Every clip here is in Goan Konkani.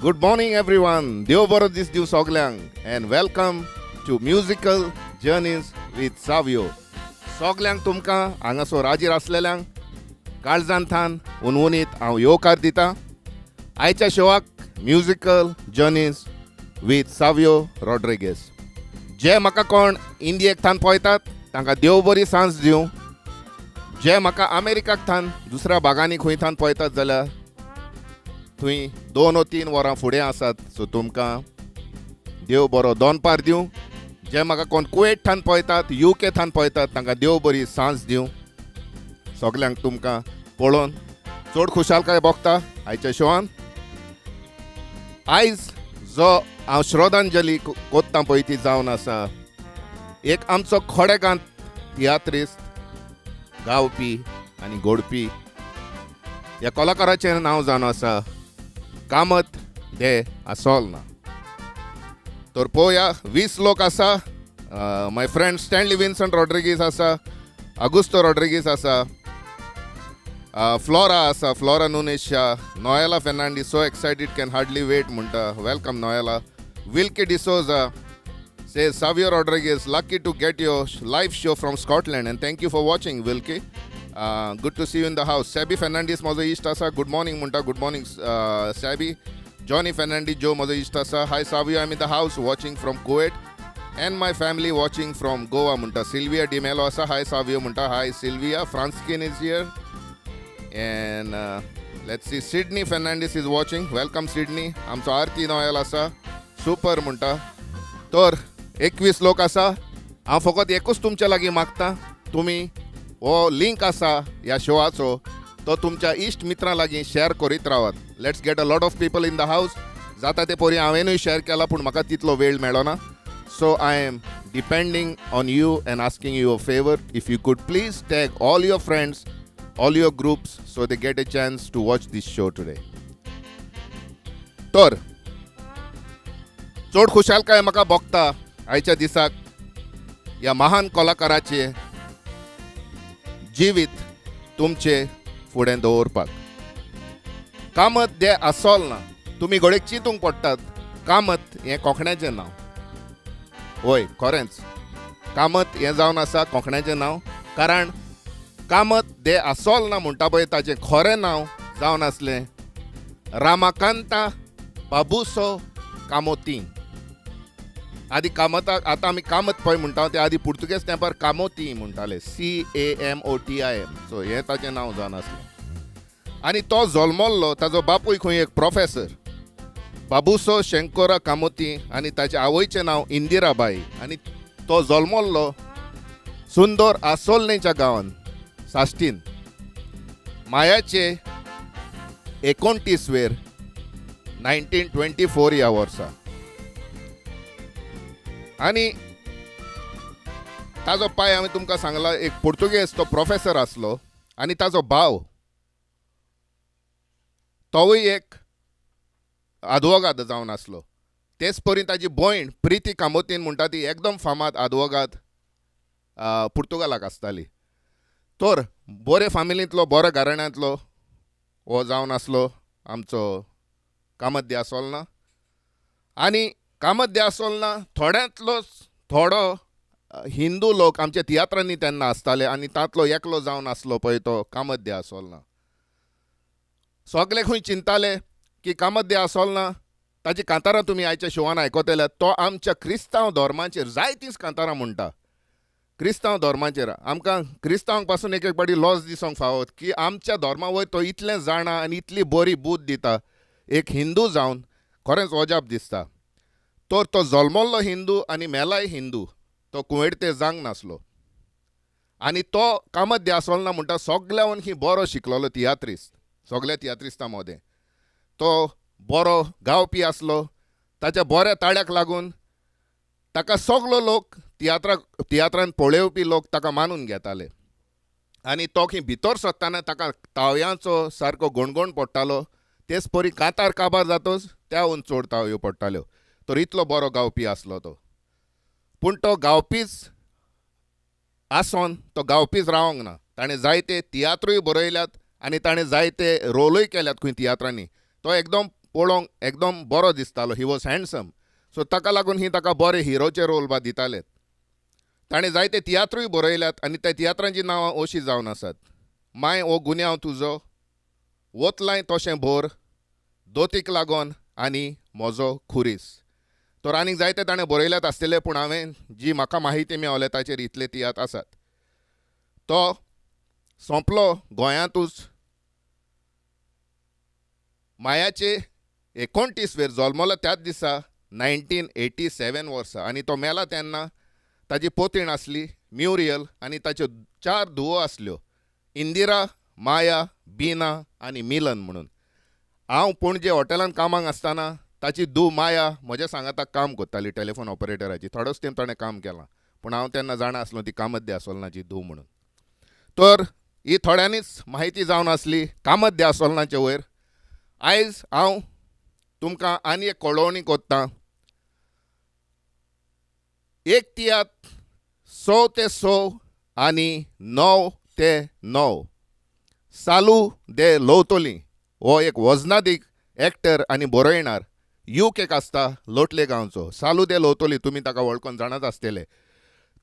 Good morning everyone. देव बरो दीस दिवं सगल्यांक and welcome to Musical Journeys with Savio. सगल्यांक तुमकां हांगासर हाजीर आसलेल्यांक काळजान थान हुनहुनीत हांव येवकार दिता आयच्या शोवाक, musical journeys with Savio Rodrigues. जे म्हाका कोण इंडियेक थान पळयतात तांकां देव बरी सांज दिवं. जे म्हाका अमेरिकाक थान, दुसऱ्या भागांनी खंय थान पळयतात जाल्यार थंय 2 ओ 3 वरां फुडें आसात, सो तुमकां देव बरो दोनपार दिवं. जे म्हाका कोण कुवेट थान पळयतात, युके थान पळयतात, तांकां देव बरी सांज दिवं. सगल्यांक तुमकां पळोवन चड खुशालकाय भोगता आयच्या शोवान. आयज जो हांव श्रद्धांजली कोत्ता पळय ती जावन आसा एक आमचो खडेगांत तियात्रिस्त, गावपी आनी घोडपी. ह्या कलाकाराचें नांव जावन आसा कामत दे आसोलना. तर पळोवया, 20 लोक आसा. My friend Stanley Vincent Rodrigues आसा, आगुस्तो रॉड्रिगीस आसा, फ्लोरा आसा, Flora Nunes Shah, Noela Fernandes, "So excited, can hardly wait" म्हणटा. Welcome Noela. Wilkie D'Souza says, "Savio Rodriguez, lucky to get your live show from Scotland and thank you for watching, Wilkie. Good to see you in the house." Sabi Fernandez म्हजो इश्ट आसा, गुड मॉर्निंग म्हणटा. Good morning Sabi. Johnny Fernandez जो म्हजो इश्ट आसा, "Hi Savio, I'm in the house watching from Kuwait and my family watching from Goa" म्हणटा. Sylvia D'Mello आसा, "हाय सावियो" म्हणटा. हाय Sylvia. फ्रांस्किन is here and let's see, Sydney Fernandez is watching. Welcome Sydney. आमचो आरती नोयल आसा, सुपर म्हणटा. तर 21 लोक आसा. हांव फकत एकूच तुमच्या लागीं मागता, तुमी हो लिंक आसा ह्या शोवाचो तो तुमच्या इश्ट मित्रां लागीं शेअर करीत रावात. Let's get a lot of people in the house. जाता ते परी हांवेनूय शेअर केला, पूण म्हाका तितलो वेळ मेळना, so I am depending on you and asking you a favour, if you could please tag all your friends, all your groups, so they get a chance to watch this show today. तर चड खुशालकाय म्हाका भोगता आयच्या दिसाक ह्या महान कलाकाराचे जिवीत तुमचे फुडें दवरपाक. कामत दे आसोल ना. तुमी घडये चिंतूंक पडटात, कामत हें कोंकण्याचें नांव. हय, खरेंच कामत हें जावन आसा कोंकण्याचें नांव, कारण कामत दे आसोल ना म्हणटा पळय, ताचें खरें नांव जावन आसलें रामाकांता बाबुसो कामोती. आदी कामताक आतां आमी कामत पळय म्हणटा, ते आदी पुर्तुगेज तेंपार कामोती म्हणटाले, CAMOTIM. सो हें ताचें नांव जावन आसलें आनी तो जल्मल्लो, ताजो बापूय खंय एक प्रोफेसर बाबुसो शंकोरा कामोती आनी ताच्या आवयचें नांव इंदिराबाई आनी तो जल्मल्लो सुंदर आसोलनेच्या गांवान साश्टीन मायाचे 29वेर 1924 ह्या वर्सा. आनी ताजो पाय हांवें तुमकां सांगला, एक पुर्तुगेज तो प्रोफेसर आसलो आनी ताजो भाव तोवूय एक आदवोगाद जावन आसलो. तेच परी ताजी भयण प्रिती कामोतीन म्हणटा ती एकदम फामाद आदवोगाद पुर्तुगालाक आसताली. तर बरे फामिलींतलो, बऱ्या घराण्यांतलो हो जावन आसलो आमचो कामत दे आसोलना. आनी कामत दे आसोलना थोड्यांतलोच थोडो हिंदू लोक आमच्या तियात्रांनी तेन्ना आसताले आनी तांतलो एकलो जावन आसलो पळय तो कामत दे आसोलना. सगळे खंय चिंताले की कामत दे आसोलना ताजी कांतारां तुमी आयच्या शोवान आयकतले. तो आमच्या क्रिस्तांव धर्माचेर जायतींच कांतारां म्हणटा. क्रिस्तांव धर्माचेर आमकां क्रिस्तांवांक पासून एक एक पाटी लॉस दिसोंक फावत की आमच्या धर्मा वयर तो इतलें जाणा आनी इतली बरी बूद दिता एक हिंदू जावन, खरेंच अजाप दिसता. तर तो जल्मल्लो हिंदू आनी मेलाय हिंदू, तो कुवेडते जावंक नासलो. आनी तो कामत दे आसोलना म्हणटा सगळ्यावन ही बरो शिकलोलो तियात्रिस्त. सगळ्या तियात्रिस्तां मदें तो बरो गावपी आसलो. ताच्या बऱ्या ताळ्याक लागून ताका सगलो लोक तियात्रान पळोवपी लोक ताका मानून घेताले. आनी तो खंय भितर सरतना ताका तावयांचो सारको गणगण पडटालो. तेच परी कांतार काबार जातच त्याहून चड तावयो पडटाल्यो. तर इतलो बरो गावपी आसलो तो. पूण तो गावपीच आसोन तो गावपीच रावंक ना. ताणें जायते तियात्रूय बरयल्यात आनी ताणें जायते रोलूय केल्यात खंय तियात्रांनी. तो एकदम पळोवंक एकदम बरो दिसतालो. He was handsome. सो ताका लागून ही ताका बरे हिरोचे रोल बा दिताले. ताणें जायते तियात्रूय बरयल्यात आनी त्या तियात्रांचीं नांवां अशीं जावन आसात: माय हो गुन्यांव तुजो, वतलाय तशें भोर, दोतीक लागोन आनी म्हजो खुरीस. तर आनीक जायते ताणें बरयल्यात आसतले, पूण हांवें जी म्हाका माहिती मेवल्या ताचेर इतले तियात्र आसात. तो सोंपलो गोंयांतूच. मायाचे 29 वेर जल्मलो त्याच दिसा 1987 वर्सा आनी तो मेला तेन्ना ताजी पोतीण आसली म्युरियल आनी ताच्यो 4 धुवो आसल्यो, इंदिरा, माया, बीना आनी मिलन म्हणून. हांव पणजे हॉटेलान कामाक आसतना ताची धूव माया म्हज्या सांगाताक काम करताली, टेलिफोन ऑपरेटराची. थोडोच तेंप ताणें काम केलां, पूण हांव तेन्ना जाणा आसलो ती कामत दे आसोलनाची धूव म्हणून. तर ही थोड्यांनीच म्हायती जावन आसली कामत दे आसोलनाचे वयर. आयज हांव तुमकां आनी एक कळोवणी कोत्तां. एक तियात्र 6 ते 6 आनी 9 ते 9 सालू दे लोवतोली हो एक वजनादीक एक्टर आनी बरयणार युकेक आसता, लोटले गांवचो. सालू दे लोवतोली तुमी ताका वळखून जाणात आसतले.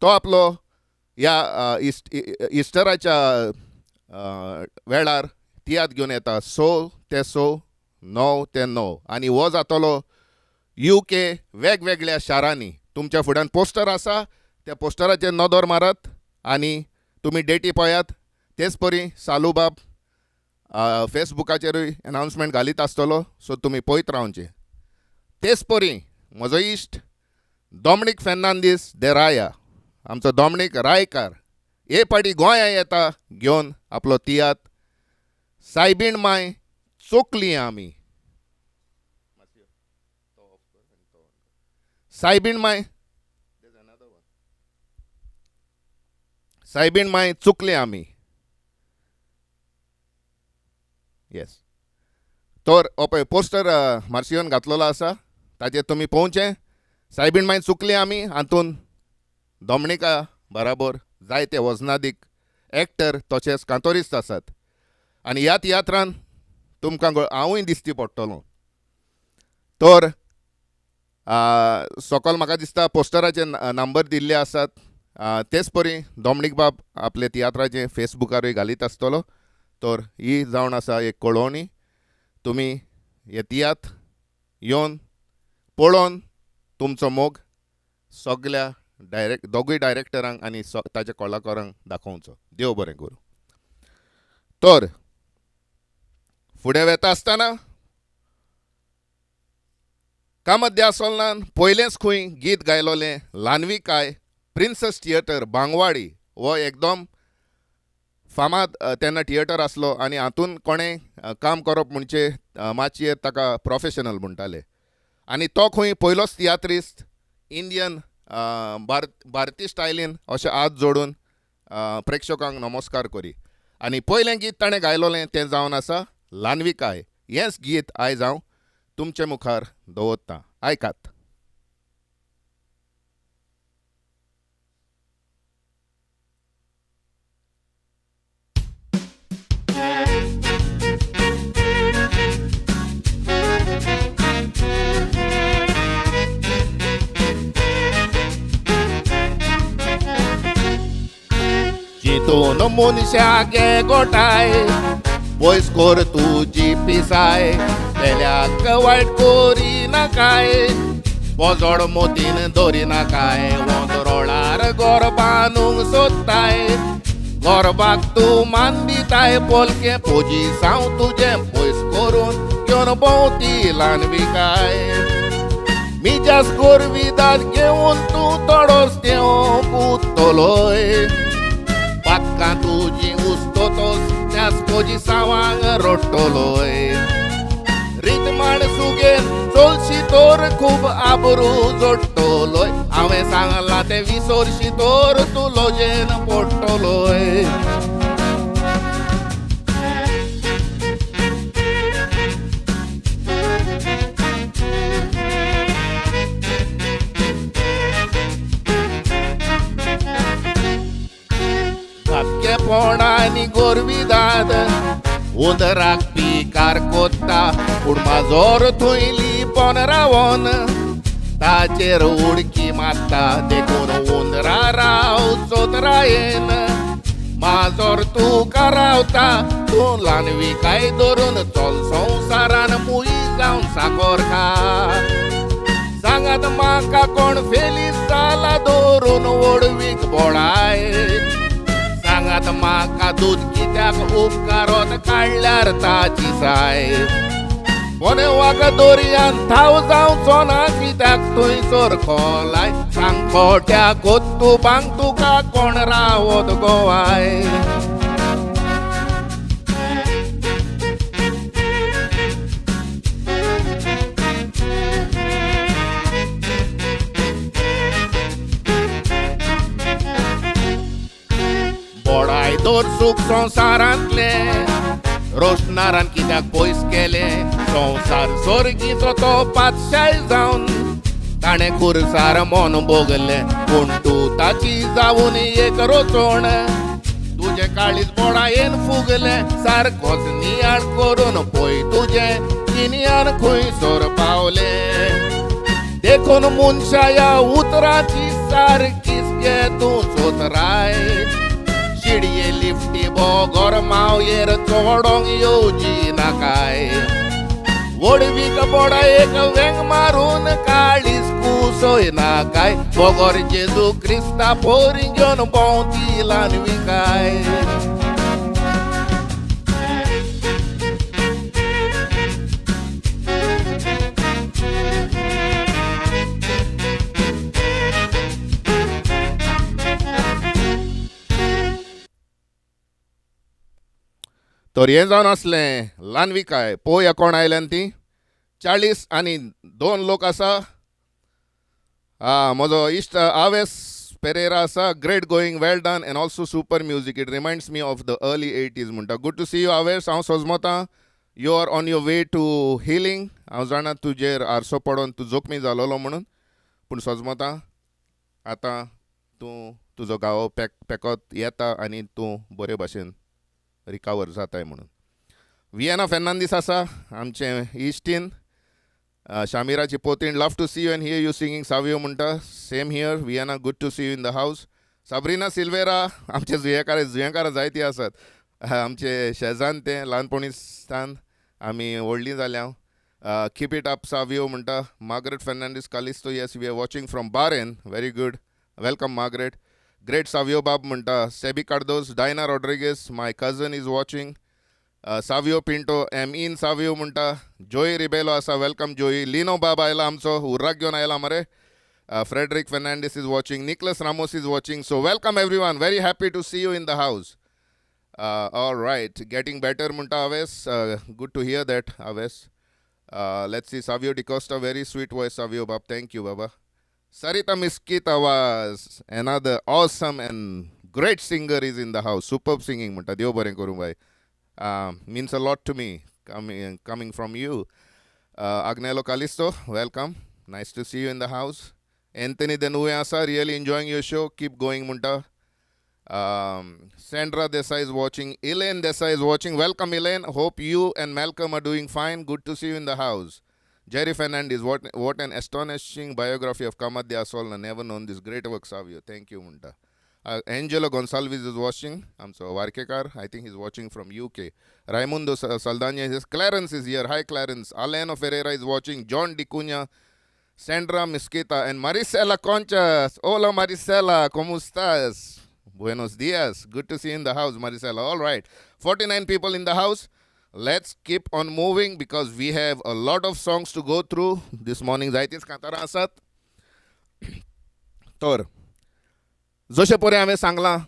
तो आपलो ह्या इस्टराच्या वेळार तियात्र घेवन येता 6 ते 6 9 ते 9 आनी हो जातलो युके वेगवेगळ्या शारांनी. तुमच्या फुड्यान पोस्टर आसा, त्या पोस्टराचेर नदर मारात आनी तुमी डेटी पळयात. तेच परी सालूबाब फेसबुकाचेरूय अनावन्समेंट घालीत आसतलो, सो तुमी पळयत रावचें. तेच परी म्हजो इश्ट डॉमनीक फेर्नांदीस दे राया, आमचो डॉमनीक रायकार, हे पाटी गोंया येता घेवन आपलो तियात्र सायबीण माय चोकली आमी. सायबीण माय, सायबीण माय चुकली आमी. येस, तर हो पळय पोस्टर मार्सियोन घातलेलो आसा, ताचेर तुमी पळोवचें. सायबीण माय चुकली आमी हातून डॉमनिका बराबर जायते वजनादीक एक्टर तशेंच कांतोरिस्त आसात आनी ह्या तियात्रान तुमकां हांवूय दिसती पडटलो. तर सकल म्हाका दिसता पोस्टराचे नंबर दिल्ले आसात. तेच परी डॉमनीक बाब आपले तियात्राचे फेसबुकारूय घालीत आसतलो. तर ही जावन आसा एक कळोवणी, तुमी हे तियात्र येवन पळोवन तुमचो मोग सगल्या दोगूय डायरेक्टरांक आनी ताच्या कलाकारांक दाखोवचो. देव बरें करूं. तर फुडें वेता आसतना कामत दे आसोलनान पयलेंच खंय गीत गायलोलें ल्हानविकाय प्रिन्सस थिएटर बांगवाडी हो एकदम फामाद तेन्ना थिएटर आसलो आनी हातून कोणें काम करप म्हणजे माचयेर ताका प्रोफेशनल म्हणटाले. आनी तो खंय पयलोच तियात्रिस्त इंडियन भारतीय स्टायलीन अशें हात जोडून प्रेक्षकांक नमस्कार करी. आनी पयलें गीत ताणें गायलोलें तें जावन आसा ल्हानविकाय. हेंच गीत आयज हांव तुमचे मुखार दवरतां, आयकात. चिंतून मनशाक गोठाय पयस कर तुजी पिसाय, पेल्याक वायट करिनाकाय, पोजोड मोतीन दवरिनाकाय, वोंदरोळार गोर बांदूंक सोदताय, गोरबाक तूं मान दिताय, पोलकें पोजिसांव तुजें पयस करून घेवन भोंवती ल्हानविकाय. मिजास गोरविदाद घेवन तूं थोडोच देंवोंक उरतलोय, पातकां तुजी उस्तोतोस त्याच पोजिसांवांक रडटलोय. रितमाण सुगेन चलशी तर खूब आबरू जोडटलोय, हांवें सांगलां तें विसरशी तर तूं लजेन पडटलोय. घातकेपण आनी गोरविदाद उंदराक पिकार कोत्ता पूण माजोर थंय लिपोन रावोन ताचेर उडकी मारता देखून उंदरा राव चोतरायेन माजोर तुका रावता तूं ल्हानविकाय धरून चल संवसारान मुई जावन साकोर खा. सांगात म्हाका कोण फेलीस जाला दवरून व्हडवीक बोडाय. सांगात म्हाका दूद कित्याक उपकारोत काडल्यार ताची साय. बोनेवाक दर्यान थाव जावचो ना कित्याक थंयसर खोलाय. सांग खोट्या कोत्तुबांक तुका कोण रावत गोवाय. बोडाय दर सूख संवसारांतलें रोशनारान कित्याक पयस केलें. संवसार सोर्गीचो तो पातशाय जावन ताणें खुरसार मन भोगलें. पूण तूं ताची जावन एक रोचोण तुजें काळीज बोडायेन फुगलें. सारकोच नियाळ करून पळय तुजें गिन्यान खंयसर पावलें. देखून मनशा ह्या उतराची सारकीच घे तूं चोतराय. शिडये लिफ्टी बोगोर मावयेर चोडोंक येवजी नाकाय. व्हडवीक बोडायेक वेंग मारून काळीज कुसय नाकाय. बोगोर जेजू क्रिस्ता पोरी घेवन भोंवती ल्हानविकाय. तर हें जावन आसलें ल्हानविकाय. पळोवया कोण आयल्यान ती. 42 लोक आसा. म्हजो इश्ट आवेस पेरेरा आसा. Great going, well done and also super music. It reminds me of the early 80s म्हणटा. Good to see you Aves. हांव सोजमतां you are on your way to healing. हांव जाणा तुजेर आरसो पडोन तूं जोखमी जालोलो म्हणून, पूण सोजमतां आतां तूं तुजो गांव पेकत येता आनी तूं बरे भाशेन रिकवर जाताय म्हणून. वियना फेर्नांदीस आसा आमचें इश्टीन, शामिराची पोतीण. Love to see you and hear you singing Savio म्हणटा. Same here Vienna, good to see you in the house. Sabrina Silveira आमचे जुयेकार, जुयेकारां जायतीं आसात. आमचे शेजान तें ल्हानपणीसान आमी व्हडलीं जाल्या. Keep it up Savio म्हणटा. Margaret Fernandes Calisto, yes we are watching from Bahrain. Very good, welcome Margaret. Great Savio बाब म्हणटा. Sebi Cardozo, Diana Rodrigues, my cousin is watching. Savio Pinto, am in Savio म्हणटा. जोई रिबेलो आसा, welcome Joey. लिनो बाब आयला आमचो, उर्राक घेवन आयला मरे. Frederick Fernandes is watching, Nicholas Ramos is watching. So welcome everyone, very happy to see you in the house. All right, getting better म्हणटा Aves. Good to hear that Aves. Let's see, Savio D'Costa, very sweet voice Savio Bab, thank you Baba. Sarita Mesquita was another awesome and great singer is in the house. Superb singing म्हणटा. देव बरें करूं बाय. Means a lot to me coming from you. Agnelo Calisto, welcome. Nice to see you in the house. Anthony Denuve आसा, really enjoying your show. Keep going म्हणटा. Sandra Desai is watching. Elaine Desai is watching. Welcome Elaine. Hope you and Malcolm are doing fine. Good to see you in the house. Jerry Fernandez, what an astonishing biography of Kamat de Assolna. Never known this great work, Savio. Thank you, Munda. Angelo Gonsalves is watching. I'm so Varkekar. I think he's watching from UK. Raimundo Saldana says, Clarence is here. Hi, Clarence. Aleno Ferreira is watching. John D'Cunha, Sandra Mesquita, and Marisela Conchas. Hola, Marisela. ¿Cómo estás? Buenos dias. Good to see you in the house, Marisela. All right. 49 people in the house. Let's keep on moving because we have a lot of songs to go through this morning. जायतीच कांतारां आसात. तर जशें पळय हांवें सांगलां,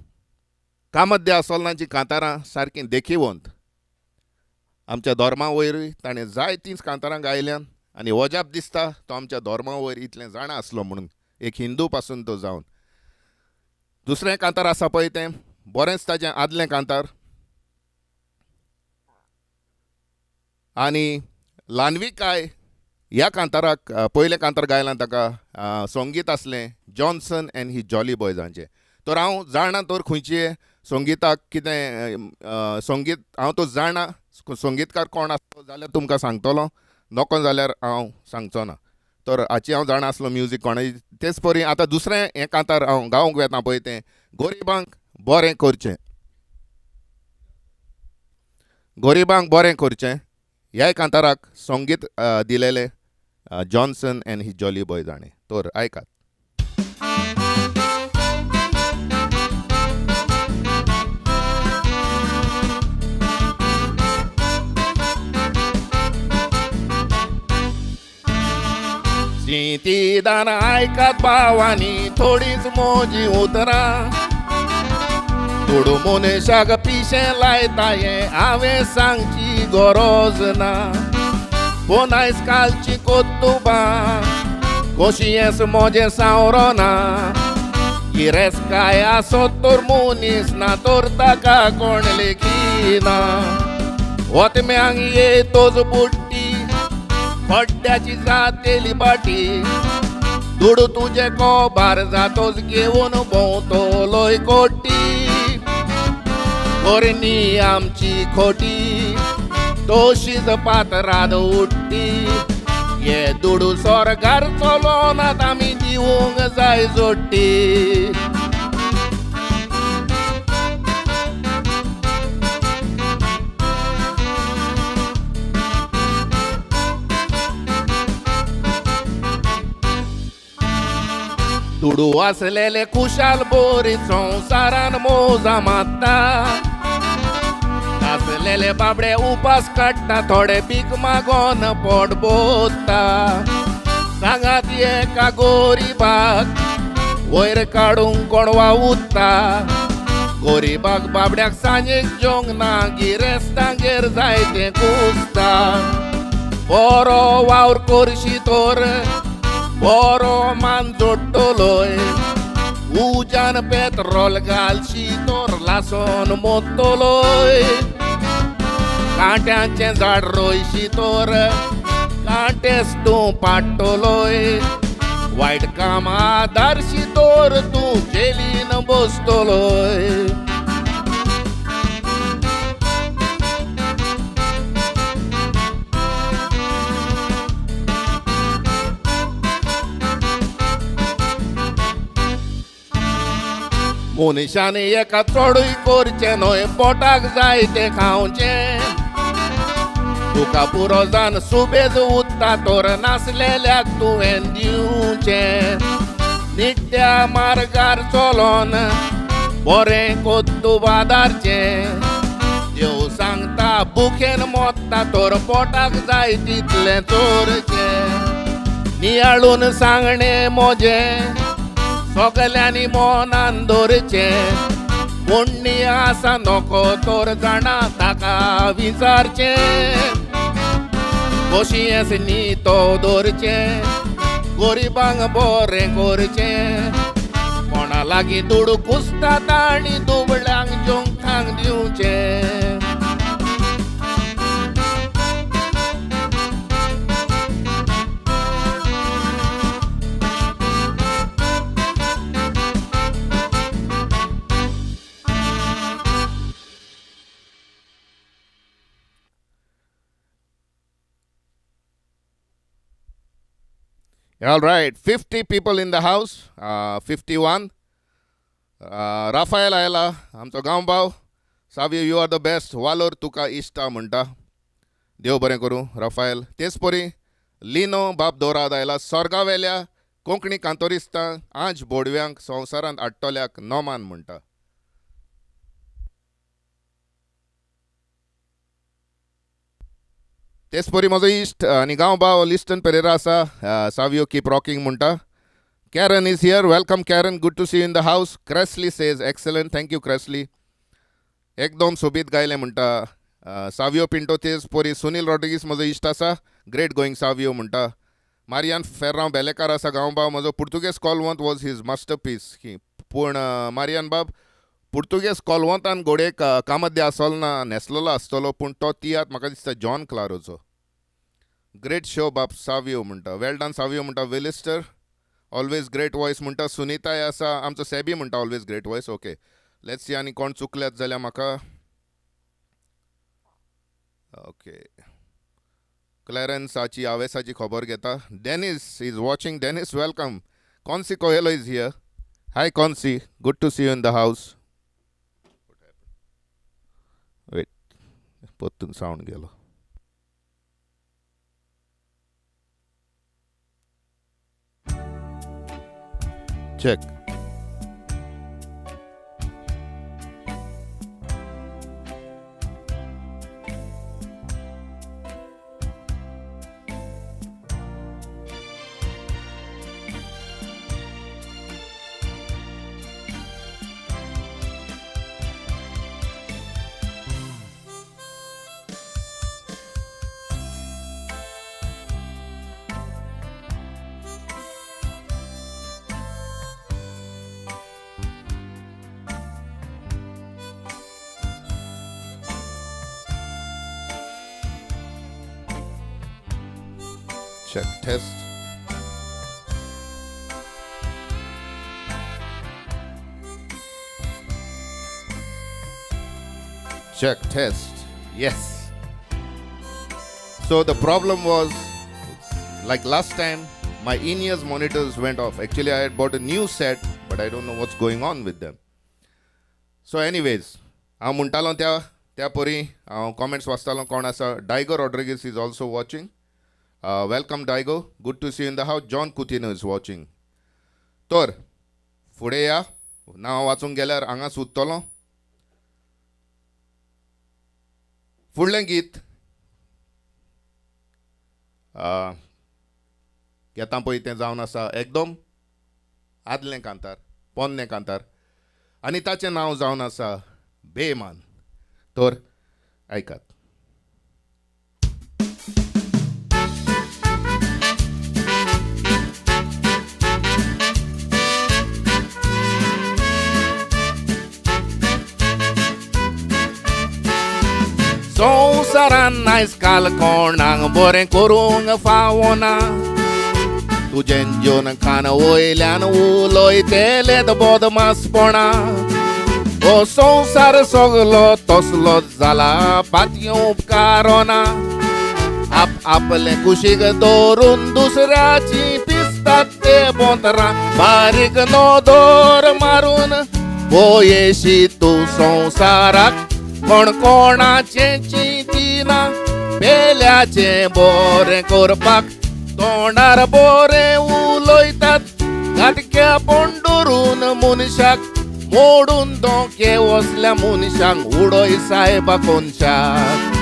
कामत दे आसोलनाची कांतारां सारकीं देखिवंत. आमच्या धर्मा वयरूय ताणें जायतींच कांतारां गायल्यान आनी वजाप दिसता तो आमच्या धर्मा वयर इतलें जाणा आसलो म्हणून, एक हिंदू पासून तो जावन. दुसरें कांतार आसा पळय तें बरेंच ताजें आदलें कांतार आनी ल्हानविकाय ह्या कांताराक पयलें कांतार गायलां ताका संगीत आसलें Johnson and he jolly boys हांचें. तर हांव जाणा तर खंयचे संगीताक कितें संगीत हांव तो जाणा, संगीतकार कोण आसलो जाल्यार तुमकां सांगतलो, नको जाल्यार हांव सांगचो ना. तर हाची हांव जाणा आसलो म्युजीक कोणाची. तेच परी आतां दुसरें हें कांतार हांव गावंक वेता पळय तें गरिबांक बरें करचें, गरिबांक बरें करचें ह्याय कांताराक संगीत दिलेलें Johnson and his jolly boys हाणें. तर आयकात. शिंतीदान आयकात भावांनी थोडींच म्हजीं उतरां, दुडू मनशाक पिशें लायता हें हांवें सांगची गरज ना. पूण आयज कालची कोत्तुबां कोशियेंस म्हजें सांवरो ना, गिरेस्तकाय आसत तर मनीस ना तर ताका कोण लेखिना. ओतम्यांक येतोच बुडटी खड्ड्याची जातेली बाटी, दुडू तुजे कोबार जातोच घेवन भोंवतलोय कोटी. करणी आमची खोटी तशीच पात्राद उडटी, हे दुडू सरकार चलोनात आमी दिवंक जाय जोडटी. दुडू आसलेले खुशाल बोरी संवसारान मोजा मारता, नासलेले बाबडे उपास काडटा थोडे भीक मागोन पोट बोत्ता. सांगात एका गोरिबाक वयर काडूंक कोण वावुरता, गोरिबाक बाबड्याक सांजेक जेवंक ना गिरेस्तांगेर जायतें कुसता. बरो वावर करशी तर बरो मान जोडटलोय, उज्यान पेत्रोल घालशी तर लासोन मोत्तलोय. कांट्यांचें झाड रोयशी तर कांटेच तूं पाडटलोय, वायट काम आदारशी तर तूं जेलीन बसतलोय. मनशान एका चडूय करचें न्हय पोटाक जाय तें खावचें, तुका पुरो जावन सुबेज उत्ता तर नासलेल्याक तुवें दिवचें. निट्ट्या मार्गार चलोन बरें कोत्तूब आदारचें, देव सांगता भुकेन मोत्ता तर पोटाक जाय तितलें चोरचें. नियाळून सांगणें म्हजें सगल्यांनी मनान दवरचें, कोण्णी आसा नको तर जाणा ताका विचारचें. कोशियेंस न्ही तो दवरचें गरिबांक बरें करचें, कोणा लागीं दुडू कुसता तांणी दुबळ्यांक जेवंक खांक दिवचें. All right, 50 people in the house, 51. Rafael आयला आमचो गांवभाव. Savio you are the best, वालोर तुका इश्टा म्हणटा. देव बरें करूं राफायल. तेच परी लिनो बाब दोराद आयला, सोर्गावेल्या कोंकणी कांतोरिस्तां आज बोडव्यांक संवसारांत हाडटल्याक नोमान म्हणटा. तेच परी म्हजो इश्ट आनी गांवभाव लिस्टन पेरेरा आसा, सावियो कीप रॉकिंग म्हणटा. Karen is here, welcome Karen, good to see you in the house. Kresley says excellent, thank you Kresley. एकदम सोबीत गायलें म्हणटा सावियो पिंटो. तेच परी सुनील रॉड्रिगीस म्हजो इश्ट आसा, ग्रेट गोईंग सावियो म्हणटा. मारियान फेर्रांव बेलेकार आसा गांवभाव म्हजो, पुर्तुगेज कोलवंत वॉज his masterpiece. पूण मारियान बाब पुर्तुगेज कोलवंतान घोडयेक कामद्य आसलो ना, न्हेसलेलो आसतलो, पूण तो तियात्र म्हाका दिसता जॉन क्लारोचो. ग्रेट शो बाब सावियो म्हणटा, वेल डन सावियो म्हणटा. विलिस्टर ऑलवेज ग्रेट वॉयस म्हणटा. सुनिताय आसा आमचो सेबी म्हणटा always great voice. Okay let's see आनी कोण चुकल्यात जाल्यार म्हाका. ओके, क्लॅरन्साची आवेसाची खबर घेता. Dennis is watching. Dennis, welcome. Concy Coelho is here. Hi Concy, good to see you in the house. Wait, परतून सावंड गेलो. Check. Check test. Check test. Yes. So the problem was, like last time, my in-ears monitors went off. Actually, I had bought a new set, but I don't know what's going on with them. So anyways, हांव म्हणटालो त्या त्या परी हांव कॉमेंट्स वाचतालो कोण आसा. Diego Rodrigues is also watching. Welcome Diego, good to see in the house. John Coutinho is watching. तर फुडें या, नांव वाचूंक गेल्यार हांगा सुत्तलो. फुडलें गीत घेता पळय तें जावन आसा एकदम आदलें कांतार, पोन्नें कांतार, आनी ताचें नांव जावन आसा बेमान. तर आयकात. संवसारान आयज काल कोणाक बरें करूंक फावना, तुजें जेवन खाण वयल्यान उलयतले बदमासपणा. हो संवसार सगलो तसलो जाला, पातयो उपकारना, आप आपले कुशीक दवरून दुसऱ्याची पिसतात ते बोंतरां. बारीक नदर मारून पळयशी तूं संवसाराक, कोण कोणाचें चिंतिना, पेल्याचें बरें करपाक तोंडार बरें उलयतात. घातक्या पंडरून मनशाक मोडून दोंके वसल्या मनशांक उडय सायबा कोनशाक.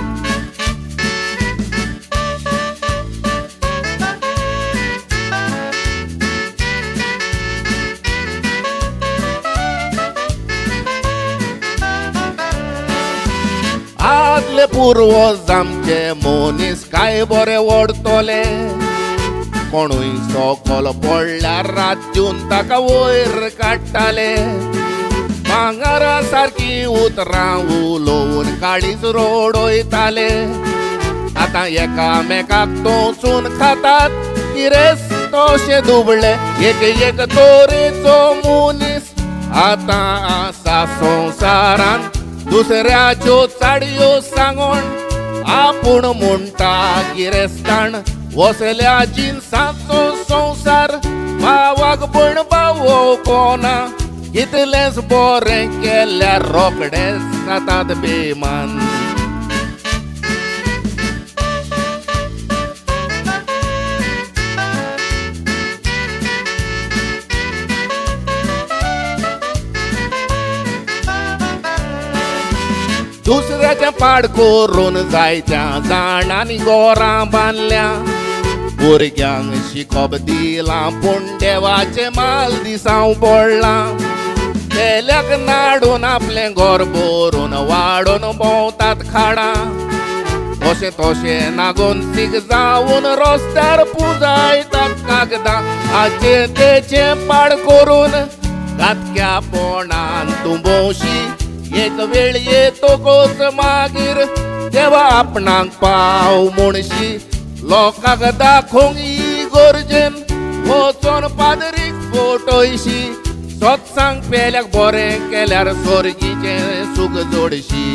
आदले पुर्वज आमचे मनीस काय बरे वडतले, कोणूय सकल पडल्यार रात दिवन ताका वयर काडटाले. भांगरा सारकी उतरां उलोवन काळीज रोडयताले. आतां एकामेकाक तोचून खातात गिरेस्त तशे दुबळे, एक एक तरेचो मनीस आतां आसा संवसारान. दुसऱ्याच्यो चाडयो सांगोन आपूण म्हणटा गिरेस्तान, वसल्या जिनसाचो संवसार भावाक पण भावो कोना, कितलेंच बरें केल्यार रोखडेंच जातात बेमान. दुसऱ्याचें पाड करून जायत्या जाणांनी गोरां बांदल्या, भुरग्यांक शिकप दिलां पूण देवाचें माल दिसांव पडलां. पेल्याक नाडून आपलें घर भरून वाडोवन भोंवतात खाडां, तशें तशें नागोन सीक जावन रस्त्यार पुजायतात कागदां. हाचें तेचें पाड करून घातक्यापणान तूं भोंवशी, एक वेळ येतकच मागीर देवा आपणाक पाव म्हणशी. लोकांक दाखोवंक ही गरजेन वचोन पादरीक फटयशी, सत्संग पेल्याक बरें केल्यार सोर्गीचें सूख जोडशी.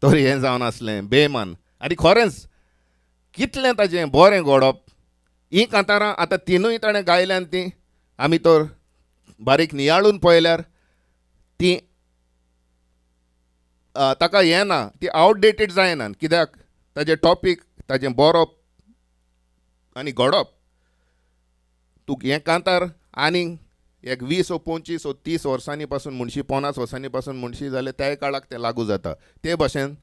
तर हें जावन आसलें बेमान. आनी खरेंच कितलें ताजें बरें घडप. हीं कांतारां आतां तिनूय ताणें गायल्यान तीं आमी तर बारीक नियाळून पळयल्यार तीं ताका हें ना, ती आवटडेटेड जायना. कित्याक ताजें टॉपीक, ताजें बरोवप आनी घडप, तूं हें कांतार आनीक एक 20 वो 25 वो 30 वर्सांनी पासून म्हणशी, 50 वर्सांनी पासून म्हणशी जाल्यार त्याय काळाक तें लागू जाता. ते भाशेन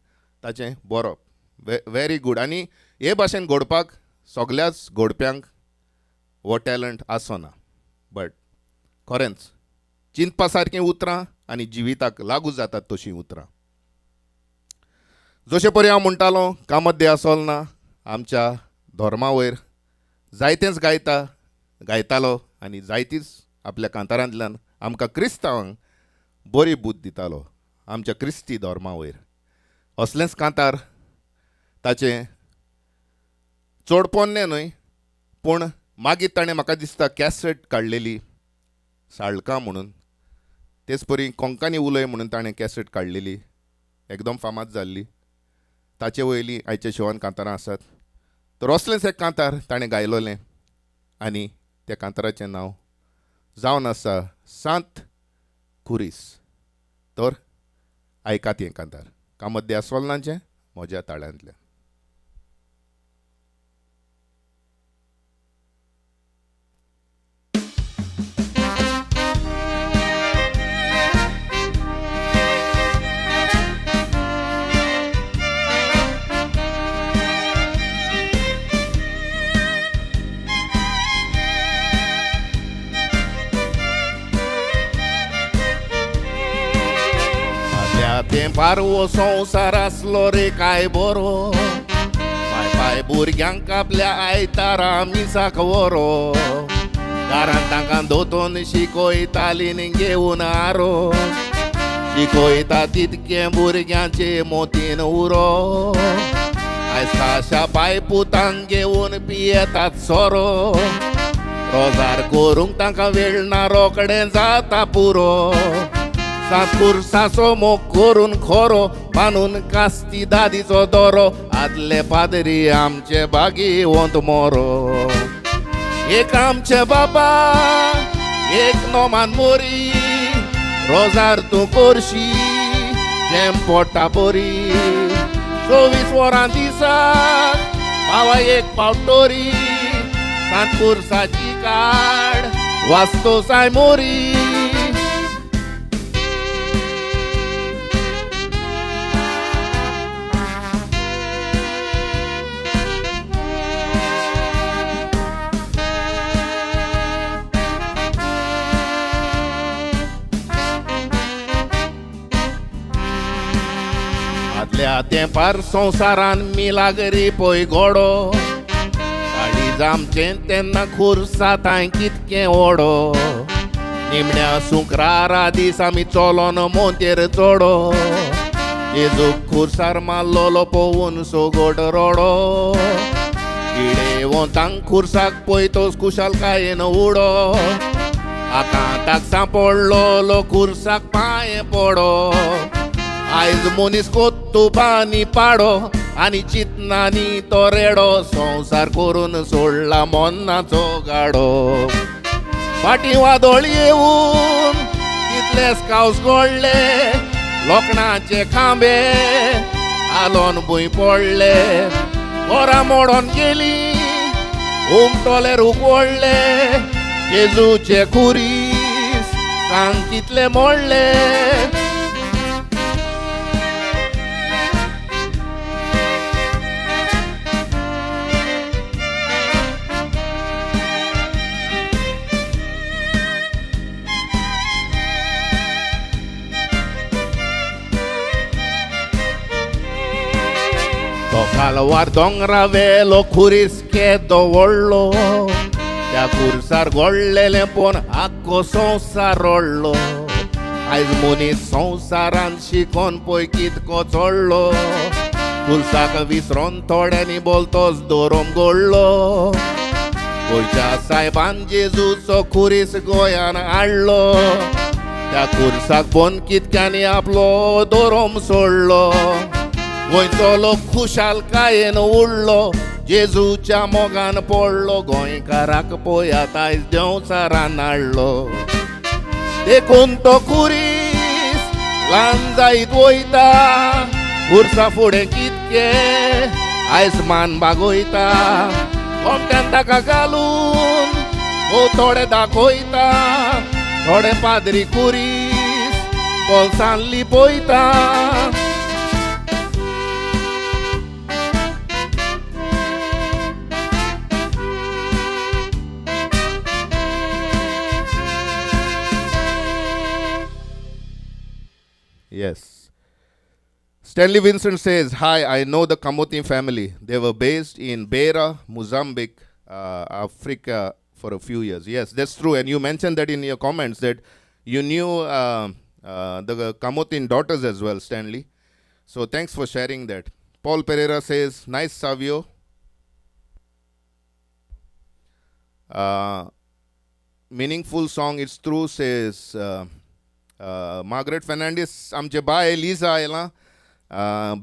ताचें बरोवप व्हेरी गूड. आनी हे भाशेन घडपाक सगल्याच घोडप्यांक हो टॅलंट आसना, बट खरेंच चिंतपा सारकीं उतरां आनी जिविताक लागू जातात तशीं उतरां. जशें परी हांव म्हणटालो, कामत दे आसोल ना आमच्या धर्मा वयर जायतेंच गायतालो आनी जायतीच आपल्या कांतारांतल्यान आमकां क्रिस्तांवांक बरी बूद दितालो आमच्या क्रिस्ती धर्मा वयर. असलेंच कांतार ताचें चड पोन्नें न्हय, पूण मागीर ताणें म्हाका दिसता कॅसेट काडलेली साळकां म्हणून, तेच परी कोंकणी उलय म्हणून ताणें कॅसेट काडलेली, एकदम फामाद जाल्ली. ताचे वयलीं आयच्या शिवान कांतारां आसात. तर असलेंच एक कांतार ताणें गायलोलें आनी त्या कांताराचें नांव जावन आसा सांत खुरीस. तर आयकात हें कांतार, कामत दे आसोलनाचें म्हज्या ताळ्यांतल्यान. तेंपार हो संवसार आसलो रे काय बरो, माय पाय भुरग्यांक आपल्या आयतारा मिसाक व्हरो, घरान तांकां दोतोन शिकयताली न्ही घेवन आरो, शिकयता तितकें भुरग्यांचे मोतीन उरो, आयज खाशा पाय पुतांक घेवन पियेतात सोरो, रोजार करूंक तांकां वेळ ना रोकडें जाता पुरो, सात खुर्साचो मोग करून खोरो बांदून कास्ती दादीचो दोरो, आदले पादरी आमचे बागी वंत मोरो, एक आमचे बाबा एक नोमान मोरी, रोजार तूं करशी जेम पोटा बरी, 24 वरां दिसाक पावा एक पावट तरी, सांत खुर्साची काड वाचतो साय मोरी. आदल्या तेंपार संवसारान मिलागरी पय गोडो, काळीज आमचें तेन्ना खुर्सा तांय कितकें ओडो, निमण्या सुक्रारा दीस आमी चलोन मोंतेर चोडो, जेजूक खुर्सार मारलोलो पोवून सोगोट रोडो, किडे वोंतांक खुर्साक पयतोच खुशालकायेन उडो, आकांताक सांपडलोलो खुर्साक पांये पडो, आयज मनीस कोत्तुपानी पाडो आनी चिंतनानी तो रेडो, संवसार करून सोडला मोन्नाचो गाडो, फाटीं वादळ येवन कितलेच कावस गोडले, लोखणाचे खांबे आलोन भूंय पडले, घरां मोडोन गेली उमटोले रूख ओडले, जेजूचे खुरीस सांग कितले मोडले. तो कालवार दोंगरा वेलो खुरीस केदो व्हडलो, त्या खुर्सार घडलेलें पोवन आख्खो संवसार रडलो, आयज मनीस संवसारान शिकोन पळय कितको चडलो, खुर्साक विसरोन थोड्यांनी बोलतोच दोरोम गोडलो, गोंयच्या सायबान जेजूचो खुरीस गोंयान हाडलो, त्या खुर्साक पोवन कितक्यांनी आपलो दोरोम सोडलो, गोंयचो लोक खुशालकायेन उडलो, जेजूच्या मोगान पडलो, गोंयकाराक पळयात आयज देंवचारान हाडलो. देखून तो खुरीस ल्हान जायत वयता, खुर्सा फुडें कितके आयज मान बागोयता, कोमट्यान ताका घालून हो थोडे दाखयता, थोडे पाद्री खुरीस बोल्सान लिपयता. Yes. Stanley Vincent says, "Hi, I know the Camothin family. They were based in Beira, Mozambique, Africa for a few years." Yes, that's true. And you mentioned that in your comments that you knew the Camothin daughters as well, Stanley. So thanks for sharing that. Paul Pereira says, "Nice, Savio. Meaningful song, it's true," says Margaret Fernandez. आमचे बाय लिजा आयला.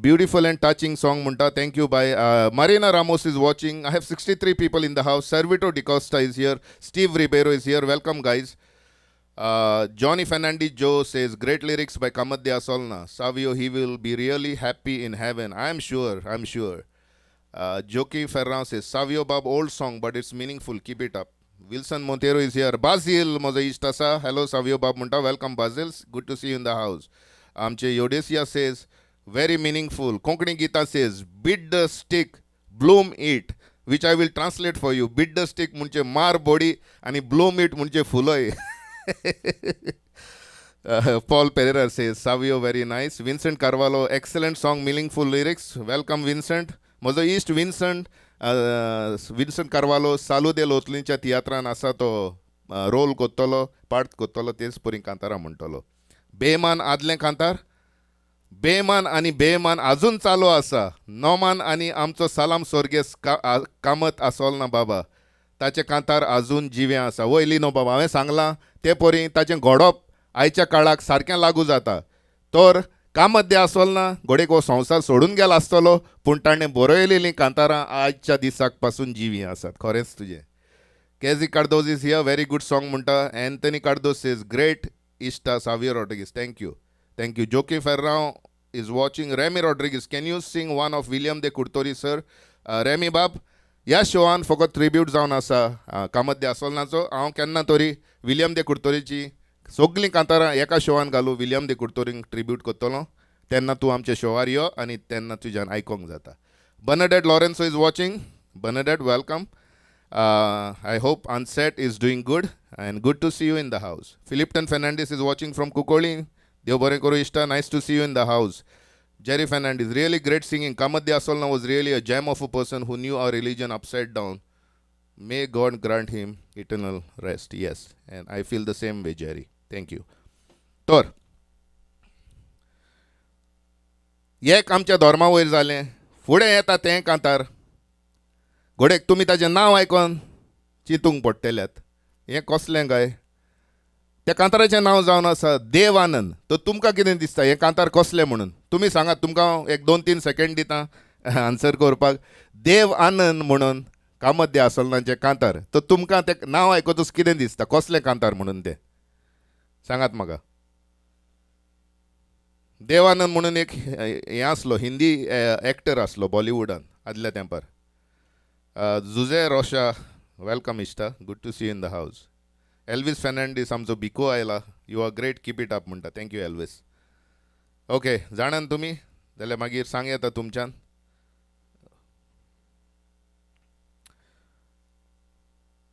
Beautiful and touching song म्हणटा. Thank you bye. Marina Ramos is watching. I have 63 people in the house. Servito D'Costa is here. Steve Ribeiro is here. Welcome, guys. Johnny Fernandez Joe says, "Great lyrics by Kamat de Asolna. Savio, he will be really happy in heaven." I'm sure, I'm sure. Joki Ferran says, "Savio Bab, old song, but it's meaningful. Keep it up." Wilson Montero is here. Basil, म्हजो इश्ट आसा. "Hello, Savio Bab" म्हणटा. Welcome, Basil. Good to see you in the house. आमचे Yodesia says, "Very meaningful." Konkani Gita says, "Beat the stick, bloom it," which I will translate for you. Beat the stick म्हणजे मार बडी आणि bloom it म्हणजे फुलय. Paul Pereira says, "Savio, very nice." Vincent Carvalho, "Excellent song, meaningful lyrics." Welcome, Vincent. म्हजो इश्ट विन्संट, विन्संट कार्वालो सालू दे लोतलींच्या तियात्रान आसा. तो रोल कोत्तलो, पार्ट कोत्तलो, तेच परी कांतारां म्हणटलो. बेमान आदलें कांतार, बेमान आनी बेमान अजून चालू आसा. नोमान आनी आमचो सलाम सोर्गेस कामत आसोल ना बाबा, ताचें कांतार अजून जिवें आसा. वय लिनो बाबा, हांवें सांगलां ते परी ताचें घडप आयच्या काळाक सारकें लागू जाता. तर कामत दे आसोल ना घोडेक हो संवसार सोडून गेला आसतलो, पूण ताणें बरयलेलीं कांतारां आयच्या दिसाक पासून जिवीं आसात. खरेंच तुजें. Kezi Cardoz is here. "Very good song" म्हणटा. Anthony Cardoz says, "Great इश्टा Savio Rodrigues." Thank you, thank you. Joki Ferrao is watching. Remy Rodriguez, "Can you sing one of William de Curtorim, sir?" Remy बाब, ह्या शोआन फकत ट्रिब्यूट जावन आसा कामत दे आसोलनाचो. हांव केन्ना तरी विलियम दे कुर्तोरीची सगळीं कांतारां एका शोआन घालूं, विलियम दे कुर्तोरींक ट्रिब्यूट करतलो. तेन्ना तूं आमच्या शोआर यो आनी तेन्ना तुज्यान आयकोंक जाता. Bernadette Lourenco is watching. Bernadette, welcome. I hope Anset is doing good and good to see you in the house. Philipton Fernandez is watching from Kukoli. देव बरें करूं इश्टा, nice to see you in the house. Jerry Fernandez, "Really great singing. Kamat de Asolna was really a gem of a person who knew our religion upside down. May God grant him eternal rest." Yes, and I feel the same way, Jerry. Thank you. तर एक आमच्या धर्मा वयर जालें. फुडें येता तें कांतार, घोडेक तुमी ताजें नांव आयकोन चिंतूंक पडटल्यात, हें कसलें काय? त्या कांताराचें नांव जावन आसा देव आनंद. तर तुमकां कितें दिसता, हें कांतार कसलें म्हणून? तुमी सांगात. तुमकां हांव एक दोन तीन सेकंड दिता आन्सर करपाक. देव आनंद म्हणून कामत दे आसलनाचें कांतार. तर तुमकां तें नांव आयकतूच कितें दिसता, कसलें कांतार म्हणून तें सांगात म्हाका. देवानंद म्हणून एक हें आसलो, हिंदी एक्टर आसलो बॉलिवूडान आदल्या तेंपार. जुजे रोशा, welcome इश्टा, good to see in the house. Elvis Fernandes, आमचो भिको आयला. "You are great, keep it up" म्हणटा. Thank you, Elvis. Okay, जाणान तुमी जाल्यार मागीर सांग येता तुमच्यान.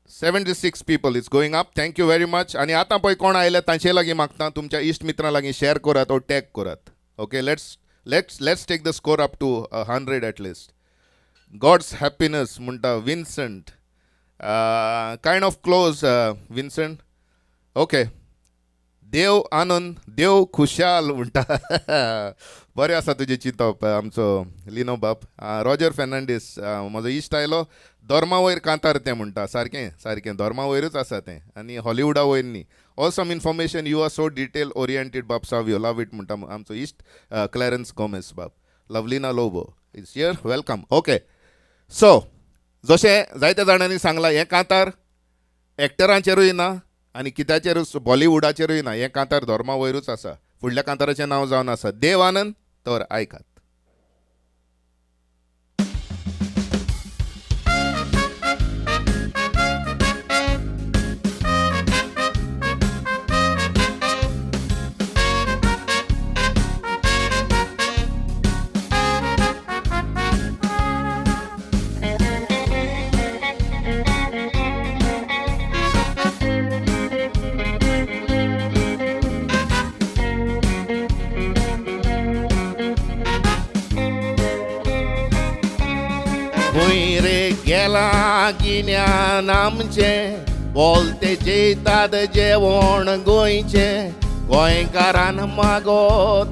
76 people, it's going up. Thank you very much. आनी आतां पळय कोण आयले तांचे लागीं मागता, तुमच्या इश्ट मित्रां लागीं शेअर करात ओ टॅग करात. Okay, let's take the score up to 100 at least. "God's happiness" म्हणटा Vincent. Kind of close, Vincent. Okay, Dev Anand, देव खुशाल म्हणटा. बरें आसा तुजें चिंतप, आमचो लिनो बाब. रॉजर फेर्नांडीस, म्हजो इश्ट आयलो. धर्मा वयर कांतार तें म्हणटा. सारकें सारकें, धर्मा वयरूच आसा तें आनी हॉलिवूडा वयर न्ही. "Awesome information. You are so detail oriented, बाब Savio. Love it" म्हणटा आमचो इश्ट क्लॅरन्स गोमेस बाब. Lovelina Lobo is here. Welcome. Okay, so जशें जायत्या जाणांनी सांगलां, हें कांतार एक्टरांचेरूय ना आनी कित्याचेरूच, बॉलिवूडाचेरूय ना, हें कांतार धर्मा वयरूच आसा. फुडल्या कांताराचें नांव जावन आसा देव आनंद. तर आयकात. खंय रे गेला गिन्यान आमचें, बोलते जेतात जेवण गोंयचें, गोंयकारान मागो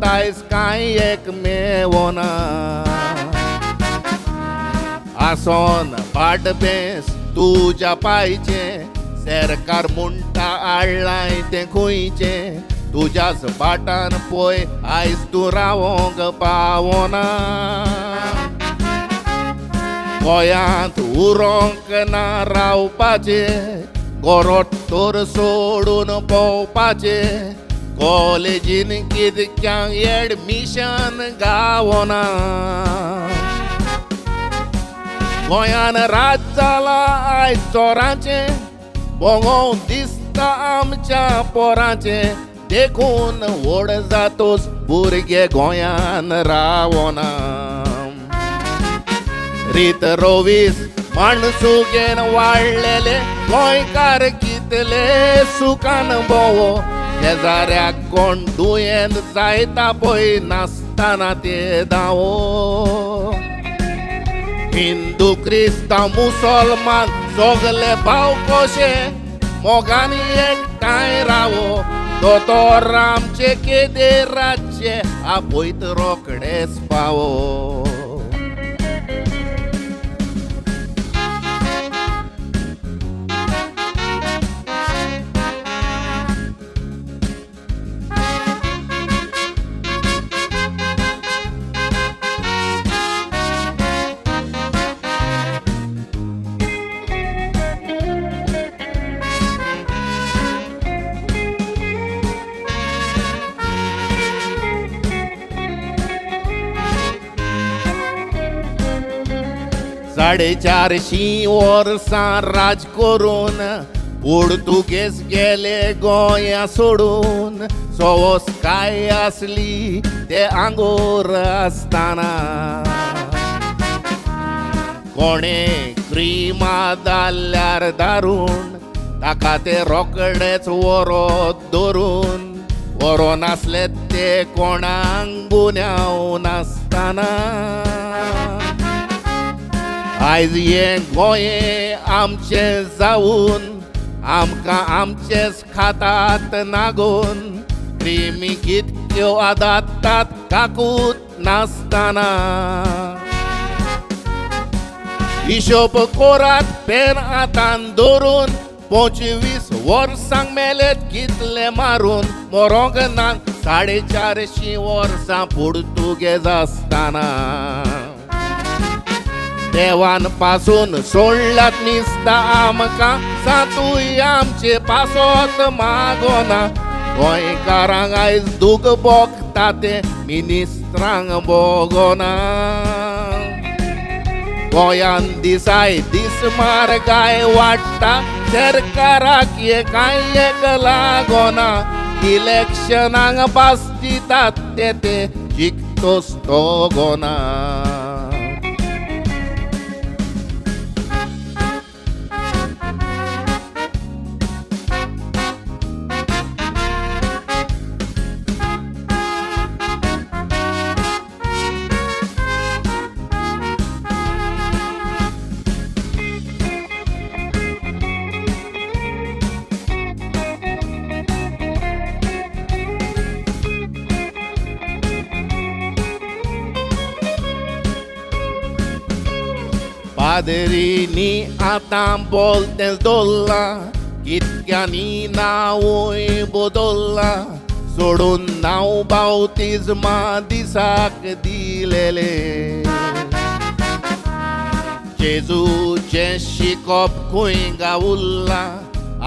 आयज कांय एक मेवना. आसोन पाट बेंस तुज्या पायचें, सरकार म्हणटा हाडलाय तें खंयचें, तुज्याच बाटान पळय आयज तूं रावोंक पावना. गोंयांत उरोंक ना रावपाचें, गोरोट तर सोडून पोवपाचें, कॉलेजीन कितक्यांक एडमिशन गावना. गोंयान राज जाला आयज चोरांचें, भोंगोवंक दिसता आमच्या पोरांचें, देखून व्हड जातोच भुरगे गोंयान रावना. रीत रोवीस माणसुगेन वाडलेले गोंयकार कितले सुखान भोंवो, शेजाऱ्याक कोण दुयेंत जायता पळय नासतना ते धांवो. हिंदू क्रिस्तांव मुसलमान सगले भाव कशे मोगान एकठांय रावो, दोतोर आमचे केदे रातचे आपयत रोकडेच पावो. 450 वर्सां राज करून पुर्तुगेज गेले गोंया सोडून, सवस काय आसली ते आंगोर आसतना, कोणे क्रिमा धाडल्यार दारून ताका ते रोकडेच व्हरोत धरून, व्हरो नासले ते कोणाक गुन्यांव नासतना. आयज हें गोंय आमचें जावन आमकां आमचेच खातात नागोवन, क्रिमी कितक्यो आदातात काकूत नासतना. हिशोब कोरात पेन हातान धरून, 25 वर्सांक मेलेत कितले मारून, मरोंक ना 450 वर्सां पुर्तुगेज आसतना. देवान पासून सोडल्यात निसता आमकां, सातूय आमचे पासत मागोना, गोंयकारांक आयज दूख भोगता तें मिनिस्त्रांक भोगोना. गोंयान दिसाय दीस म्हारगाय वाडटा, सरकाराक हें कांय एक लागोना, इलेक्शनाक भास दितात ते ते जिखतोच तो गोना. पादरीनी आतां बोलतें दवरलां, कितक्यांनी नांवूय बदल्लां, सोडून नांव बावतिज्मा दिसाक दिलेले. जेजूचें शिकोप खंय गावुल्लां,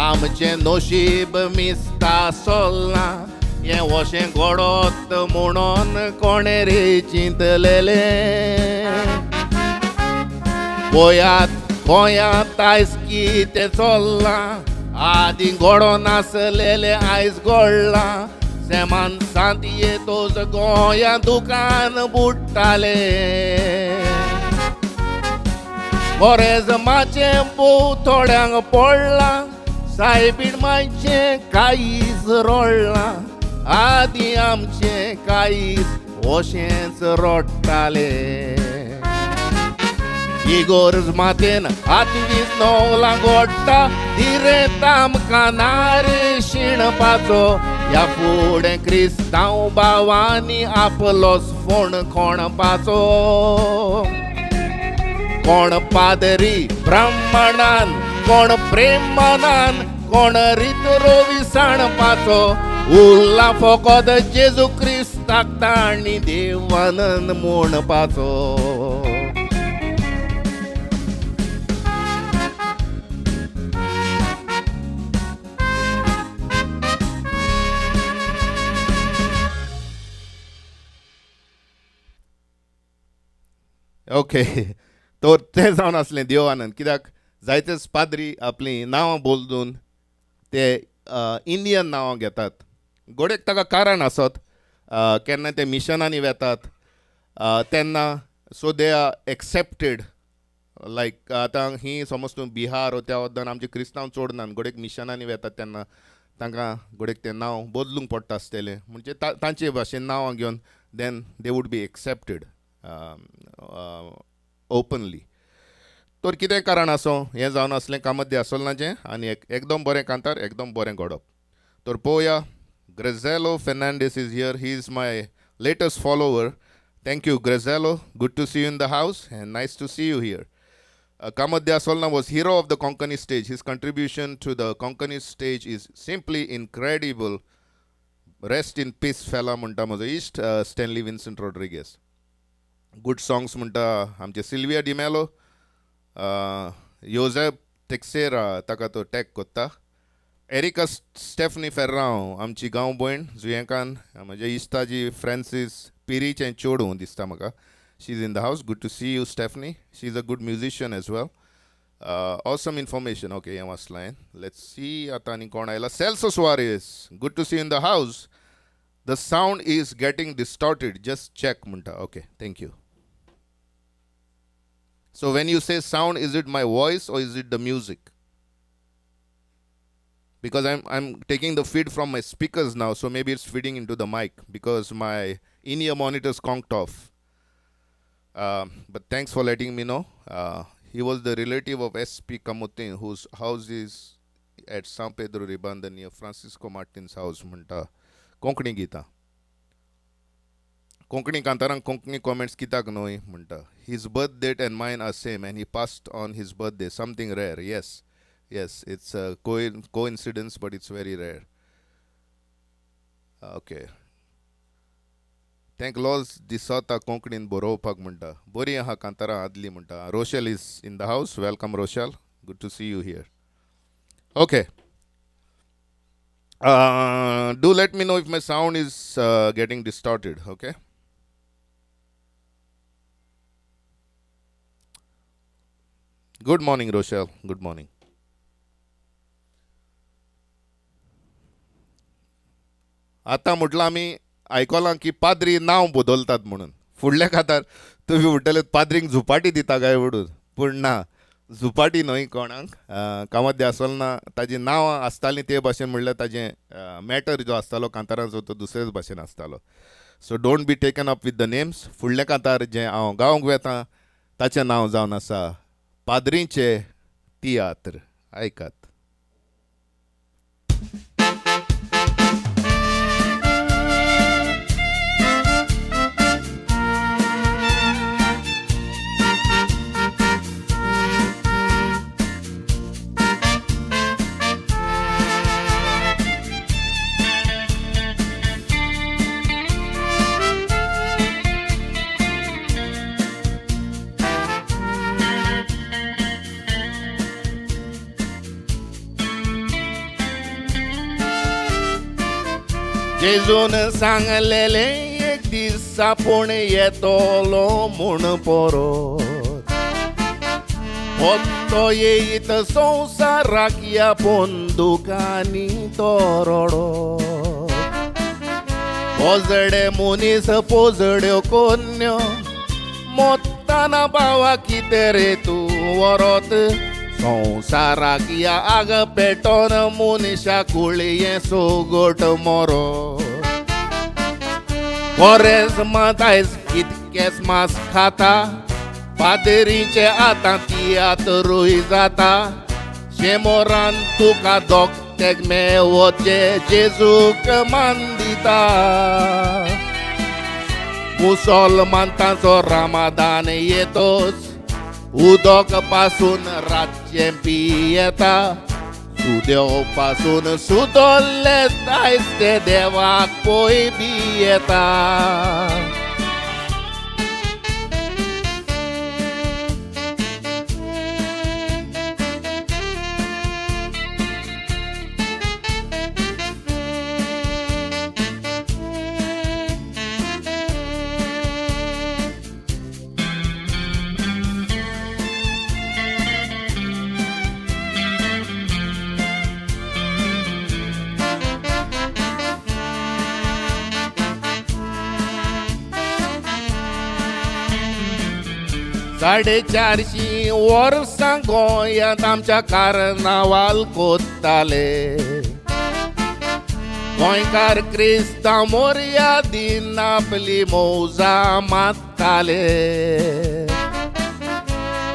आमचें नशीब मिस्ता सोल्लां, हें अशें घडत म्हणून कोणें रे चिंतलेलें. पळयात गोंयांत आयज कितें चल्लां, आदीं घडोनासलेलें आयज घडलां. सेमान सांतयेतोज गोंया दुकान बुडटालें. कोरेजमाचें भोव थोड्यांक पडलां, सायबीण मांयचें काळीज रडलां, आदीं आमचें काळीज अशेंच रडटालें. इगोर्ज मातेन आतवीस नवलां गोडटा, दिरेंत आमकां ना रे शिणपाचो. ह्या फुडें क्रिस्तांव भावांनी आपलोच फोण खणपाचो. कोण पादरी ब्राह्मणान, कोण प्रेमनान, कोण रीत रोवी सांडपाचो. उरला फकत जेजू क्रिस्ताक तांणी देवानन म्हणपाचो. ओके, तर तें जावन आसलें देव आनंद. कित्याक जायतेच पाद्री आपलीं नांवां बदलून ते इंडियन नांवां घेतात. घडयेक ताका कारण आसत, केन्ना ते मिशनांनी वेतात तेन्ना, so they are accepted. Like आतां ही समज तूं बिहार वो त्या वद्दान आमचे क्रिस्तांव चड नात, घडयेक मिशनांनी वेतात तेन्ना तांकां घडयेक तें नांव बदलूंक पडटा आसतलें. म्हणजे तांचे भाशेन नांवां घेवन then they would be accepted openly. तर कितें कारण आसूं, हें जावन आसलें कामत दे आसोलनाचें आनी एक एकदम बरें कांतार, एकदम बरें घडप. तर पळोवया, Grazello Fernandes is here. He is my latest follower. Thank you, Grazello. Good to see you in the house and nice to see you here. Kamat de Asolna was hero of the Konkani stage. His contribution to the Konkani stage is simply incredible. Rest in peace, fella म्हणटा म्हजो इश्ट स्टॅनली विन्संट रॉड्रिगेस. गुड सॉंग्स म्हणटा आमचे सिल्विया डिमेलो, योजेफ टेक्सेरा ताका तो टॅग कोत्ता. एरिका स्टेफनी फेर्रांव आमची गांव भयण जुयेंकान, म्हज्या इश्टाजी फ्रांसीस पिरीचें चेडूं दिसता म्हाका. She is in the house. Good to see you, Stephanie. She is a good musician as well. Awesome information. Okay, हें वाचलां हांवें. Let's see आतां आनी कोण आयला. Celso Suarez, good to see in the house. The sound is getting distorted, just check म्हणटा. Okay, thank you. So when you say sound, is it my voice or is it the music? Because I'm taking the feed from my speakers now, so maybe it's feeding into the mic because my in-ear monitor's conked off. But thanks for letting me know. He was the relative of S.P. Kamutin, whose house is at San Pedro Ribanda near Francisco Martin's house म्हणटा. कोंकणी गितां, कोंकणी कांतारांक कोंकणी कॉमेंट्स कित्याक न्हय म्हणटा. His birth date and mine are same and he passed on his birthday, something rare. Yes, it's a coincidence, but it's very rare. Okay, तांकां लॉज दिसता कोंकणीन बरोवपाक म्हणटा. बरी आहा कांतारां आदली म्हणटा. Rochelle is in the house. Welcome, Rochelle. Good to see you here. Okay, do let me know if my sound is getting distorted. Okay. Good morning, Rochelle. Good morning. आतां म्हटलं आमी आयकलां की पाद्री नांव बदलतात म्हणून. फुडल्या खातार तुमी म्हणटले पाद्रींक झुपाटी दिता काय म्हणून, पूण ना, झुपाटी न्हय कोणाक. कामत दे आसोल ना ताजी नांवां आसतालीं ते भाशेन, म्हणल्यार ताजें मॅटर जो आसतालो कांताराचो तो दुसरेच भाशेन आसतालो. So don't be taken up with the names. फुडल्या कांतार जें हांव गावंक वेता ताचें नांव जावन आसा पाद्रींचे तियात्र. आयकात. जेजून सांगलेलें एक दीस आपूण येतलो म्हूण परत पोत्तो येयत संवसाराक ह्या बंदुकांनी तो रडत पोजडे मनीस पोजड्यो कोन्यो मोत्ताना भावा कितें रे तूं व्हरोत संवसाराक ह्या आग पेटोन मनशा कुळयें सोगट मोरो कोरेज्मांत आयज कितकेच मांस खाता पादरीचे आतां तियात्रूय जाता शेमोरान तुका दोगतेक मेवचे जेजूक मान दिता मुसलमान तांचो रामादान येतोच उदक पासून रातचें पियेता सुदेव पासून सुदोल्ले आयज ते देवाक पय बियेता. 450 वर्सां गोंयांत आमच्या कार्नावाल कोत्ताले गोंयकार क्रिस्तांव मोरया दिन आपली मौजा मात्ताले.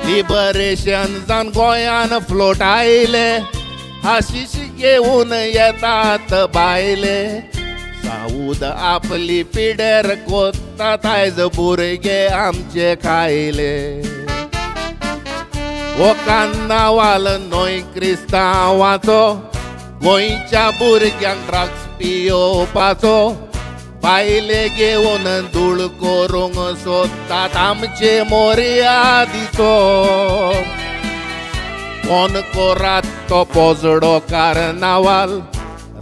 लिबरेशन जावन गोंयान फ्लोट आयले हाशीश घेवन येतात बायले साऊद आपली पिडेर कोत्तात आयज भुरगे आमचे खायले. हो कार्नावाल न्हय क्रिस्तांवाचो गोंयच्या भुरग्यांक ड्रग्स पियोवपाचो बायले घेवन धूळ करूंक सोदतात आमचे मोरयादीचो. कोण कोरात तो पोजडो कार्नावाल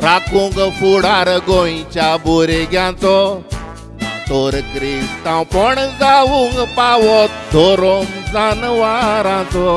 राखूंक फुडार गोंयच्या भुरग्यांचो ना तर क्रिस्तांवपण जावंक पावत धोरोम जानवरांचो.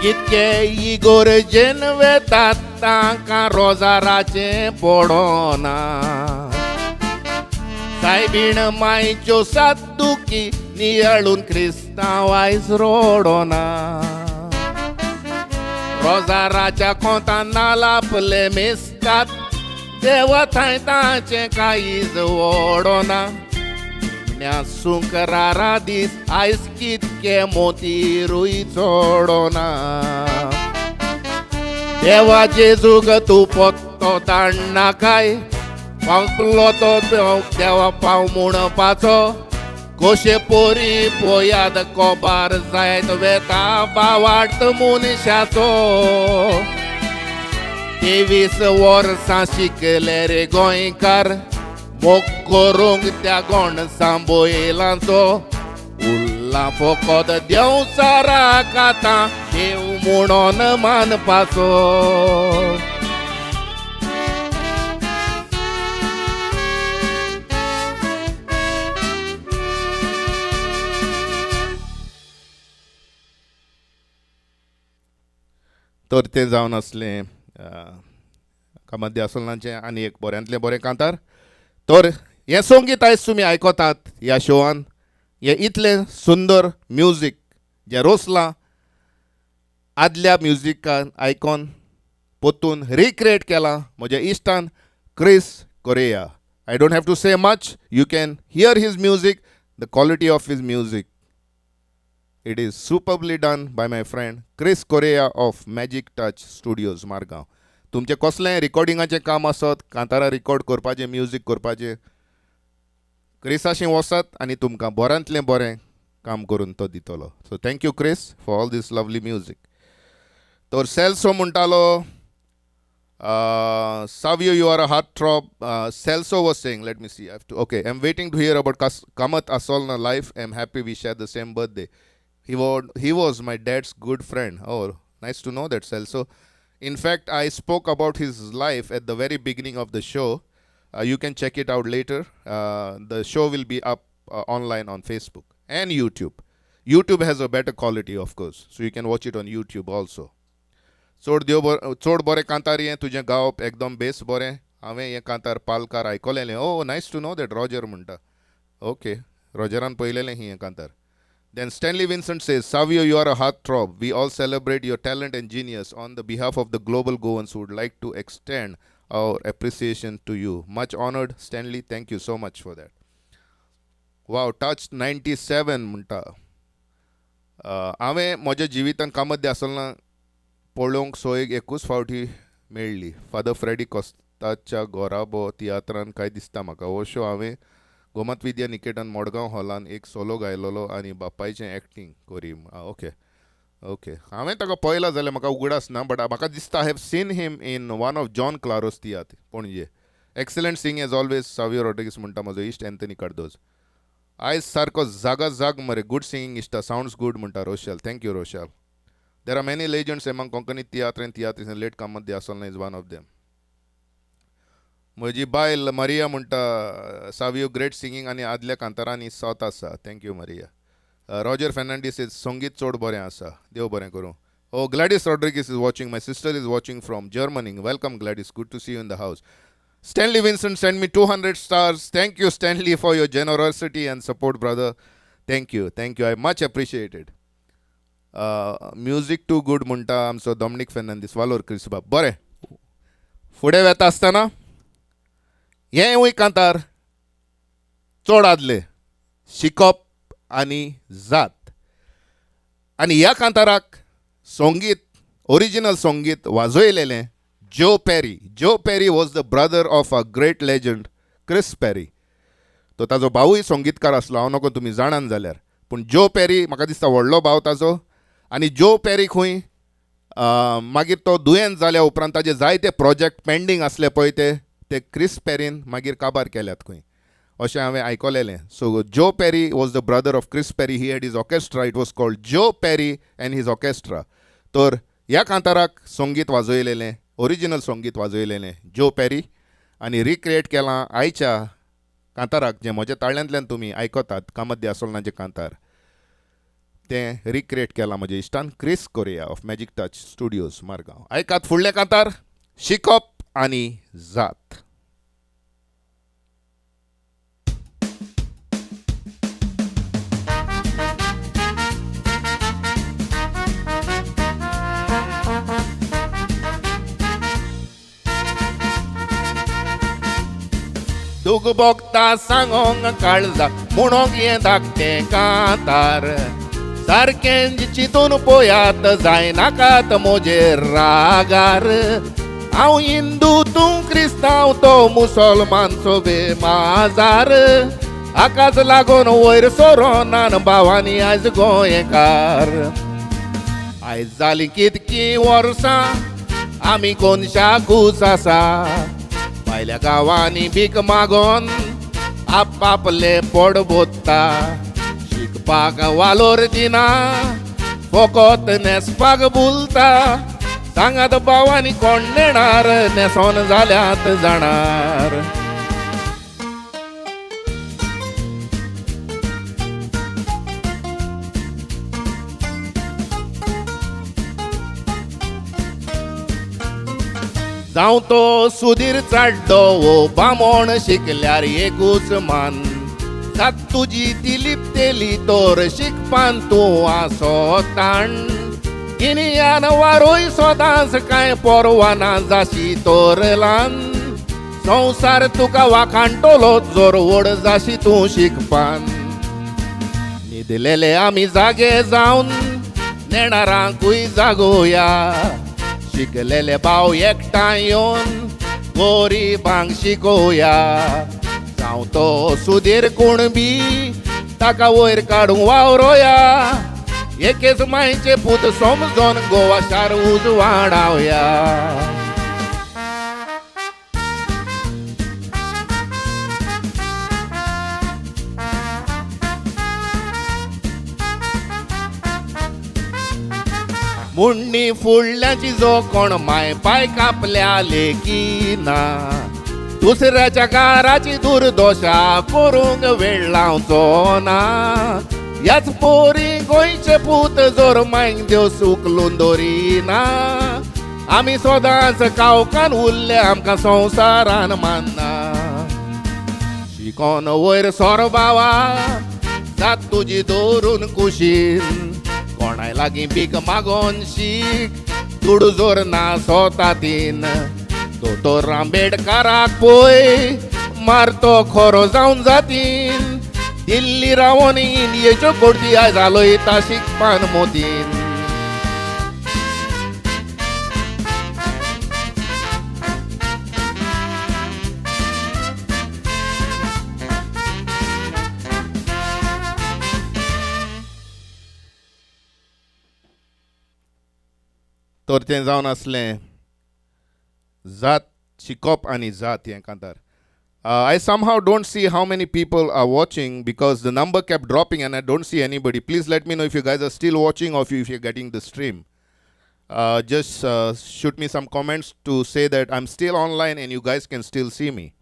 कितके इगोर्जेन वेतात तांकां रोजाराचें पडना सायबीण मायच्यो सात दुखी नियाळून क्रिस्तांव आयज रोडना. रोजाराच्या कोंतान नालापले मिसतात देवा थंय तांचें कांयच वडना. निमण्या सुंकरारा दीस आयज कितके मोतीरूय चोडना. देवा जेजूक तूं पोत्तो दाडनाकाय पावलो तो देवा पाव म्हणपाचो कोशे पोरी पोयाद कोबार जायत वेता बावाट मनशाचो. 23 वर्सां शिकले रे गोंयकार मोग करूंक त्या गोणसां बैलांचो उरला फकत देंवचाराक आतां देव म्हणून मानपाचो. तर तें जावन आसलें कामद्य आसोलनाचें आनी एक बऱ्यांतलें बरें कांतार. तर हें संगीत आयज तुमी आयकतात ह्या शोवान हें इतलें सुंदर म्युजीक जें रोसलां आदल्या म्युजिकान आयकोन पोतून रिक्रिएट केलां म्हज्या इश्टान Chris Correa. I don't have to say much, you can hear his music, the quality of his music. It is superbly done by my friend Chris Correa of Magic Touch Studios, Margao. तुमचें कसलें रिकॉर्डिंगाचें काम आसत, कांतारां रिकॉर्ड करपाचें, म्युजीक करपाचें, क्रिसाशी वचात आनी तुमकां बऱ्यांतलें बरें काम करून तो दितलो. So thank you Chris for all this lovely music. तर सेल्सो म्हणटालो, Savio, you are a heartthrob. Celso was saying, let me see, I have to, okay, I'm waiting to hear about Kamat Asolna life. I'm happy we share the same birthday. He was my dad's good friend. Oh, nice to know that, Celso. In fact, I spoke about his life at the very beginning of the show. You can check it out later. The show will be up online on Facebook and YouTube. YouTube has a better quality, of course, so you can watch it on YouTube also. चड देव चड बरें कांतार हें तुजें गावप एकदम बेस बरें. हांवें हें कांतार पालकार आयकलेलें. Oh, nice to know that. Roger म्हणटा. ओके, रॉजरान पळयलेलें हें कांतार. Then Stanley Vincent says, Savio, you are a heartthrob. We all celebrate your talent and genius. On the behalf of the global Goans, would like to extend our appreciation to you. Much honored, Stanley. Thank you so much for that. Wow, touch 97 म्हणटा. हांवें म्हज्या जिवितान कामत दे आसतना पळोवंक सोयीक एकूच फावटी मेळ्ळी, फादर फ्रेडी कोस्ताच्या गोराबो तियात्रान काय दिसता म्हाका. हो शो हांवें गोमत विद्या निकेतन मडगांव हॉलान एक सोलो गायलोलो आनी बापायचें एक्टींग करी. ओके ओके, हांवें ताका पळयला जाल्यार म्हाका उगडास ना, बट म्हाका दिसता I have seen him in one of John Claro's tiatr Panaji. Excellent sing as always Savio Rodrigues म्हणटा म्हजो इश्ट एन्थनी कार्दोज. आयज सारको जागा जाग मरे, गूड सिंगींग इश्टा, सावंड्स गूड म्हणटा Rochelle. Thank you Rochelle. There are many legends among Konkani tiatr and tiatrist, late Kamat de Assolna is one of them. म्हजी बायल मारिया म्हणटा सावियो ग्रेट सिंगींग आनी आदल्या कांतारांनी सोत आसा. Thank you Maria. Roger Fernandes is संगीत चड बरें आसा, देव बरें करूं. Oh, Gladys Rodrigues is watching. My sister is watching from Germany. Welcome Gladys, good to see you in the house. Stanley Vincent send me 200 stars. Thank you Stanley for your generosity and support brother. Thank you, thank you, I much appreciated. Music too good म्हणटा आमचो डॉमनीक फेर्नांदीस. वालोर क्रिसबाब. बरें, फुडें वेता आसतना हेंवूय कांतार चड आदलें, शिकप आनी जात. आनी ह्या कांताराक संगीत, ओरिजिनल संगीत वाजयलेलें Joe Perry. Joe Perry was the brother of a great legend Chris Perry. तो ताजो भावूय संगीतकार आसलो, हांव नको तुमी जाणान जाल्यार, पूण जो पेरी म्हाका दिसता व्हडलो भाव ताजो. आनी जो पेरी खंय मागीर तो दुयेंत जाल्या उपरांत ताजे जायते प्रोजेक्ट पेंडींग आसले पळय ते क्रिस पेरीन मागीर काबार केल्यात खंय, अशें हांवें आयकलेलें. So Joe Perry was the brother of Chris Perry. He had his orchestra. It was called Joe Perry and his orchestra. तर ह्या कांताराक संगीत वाजयलेलें, ओरिजिनल संगीत वाजयलेलें जो पेरी आनी रिक्रिएट केलां आयच्या कांताराक, जें म्हज्या ताळ्यांतल्यान तुमी आयकतात, कामत दे आसोलनाचें कांतार, तें रिक्रिएट केलां म्हज्या इश्टान Chris Correa of Magic Touch Studios Margao. आयकात फुडलें कांतार, शिकप आनी जात. दूग भोगता सांगोंक काळजा म्हणोंक हें धाकटें कांतार, सारकें चिंतून पळयात जायनाकात म्हजेर रागार. हांव हिंदू तूं क्रिस्तांव तो मुसलमान सोबे माजार, हाकाच लागून वयर सरोनान भावांनी आयज गोंयकार. आयज जालीं कितकीं वर्सां आमी कोनशाकूच आसा, भायल्या गांवांनी भीक मागोन आपापले पोट बोत्ता, शिकपाक वालोर दिना फकत न्हेसपाक भुलता, सांगात भावांनी कोण नेणार न्हेसोन जाल्यात जाणार. जावं तो सुधीर चाड्डो वो बामोण शिकल्यार एकूच मान, जात तुजी ती लिपतेली तोर शिकपान तूं आसो ताण, गिन्यान वारोय सदांच कांय परवाना जाशी तोर ल्हान, संवसार तुका वाखाणटलो जोर व्हड जाशी तूं शिकपान. न्हिदलेले आमी जागे जावन नेणारांकूय जागोया, शिकलेले भाव एकठांय येवन गोरिबांक शिकोवया. जावं तो सुदीर कुणबी ताका वयर काडूंक वावरोया. एकेच मायचे पूत समजोन गोवा शार उजवाडावया. मुण्णी फुडल्याची जो कोण माय पाय कापल्या लेखिना, दुसऱ्याच्या घराची दुर्दशा करूंक वेळ लावचो ना. ह्याच पोरी गोंयचे पूत जोर मायक देव उखलून दवरिना. आमी सदांच कावकान उरले आमकां संवसारान मानना. शिकोन वयर सोर बावा जात तुजी दवरून कुशीन, कोणाय लागीं भीक मागोन शीक दुडू जोर ना सोतातीन. दोतोर आंबेडकाराक पळय मारतो खरो जावन जातीन, दिल्ली रावोन इंडियेच्यो कोर्ती आयज आलोयता शिकपान मोतीन. तर तें जावन आसलें जात शिकप आनी जात हें कांतार. I somehow don't see how many people are watching because the number kept dropping and I don't see anybody. Please let me know if you guys are still watching or if you're getting the stream. Just shoot me some comments to say that I'm still online and you guys can still see me.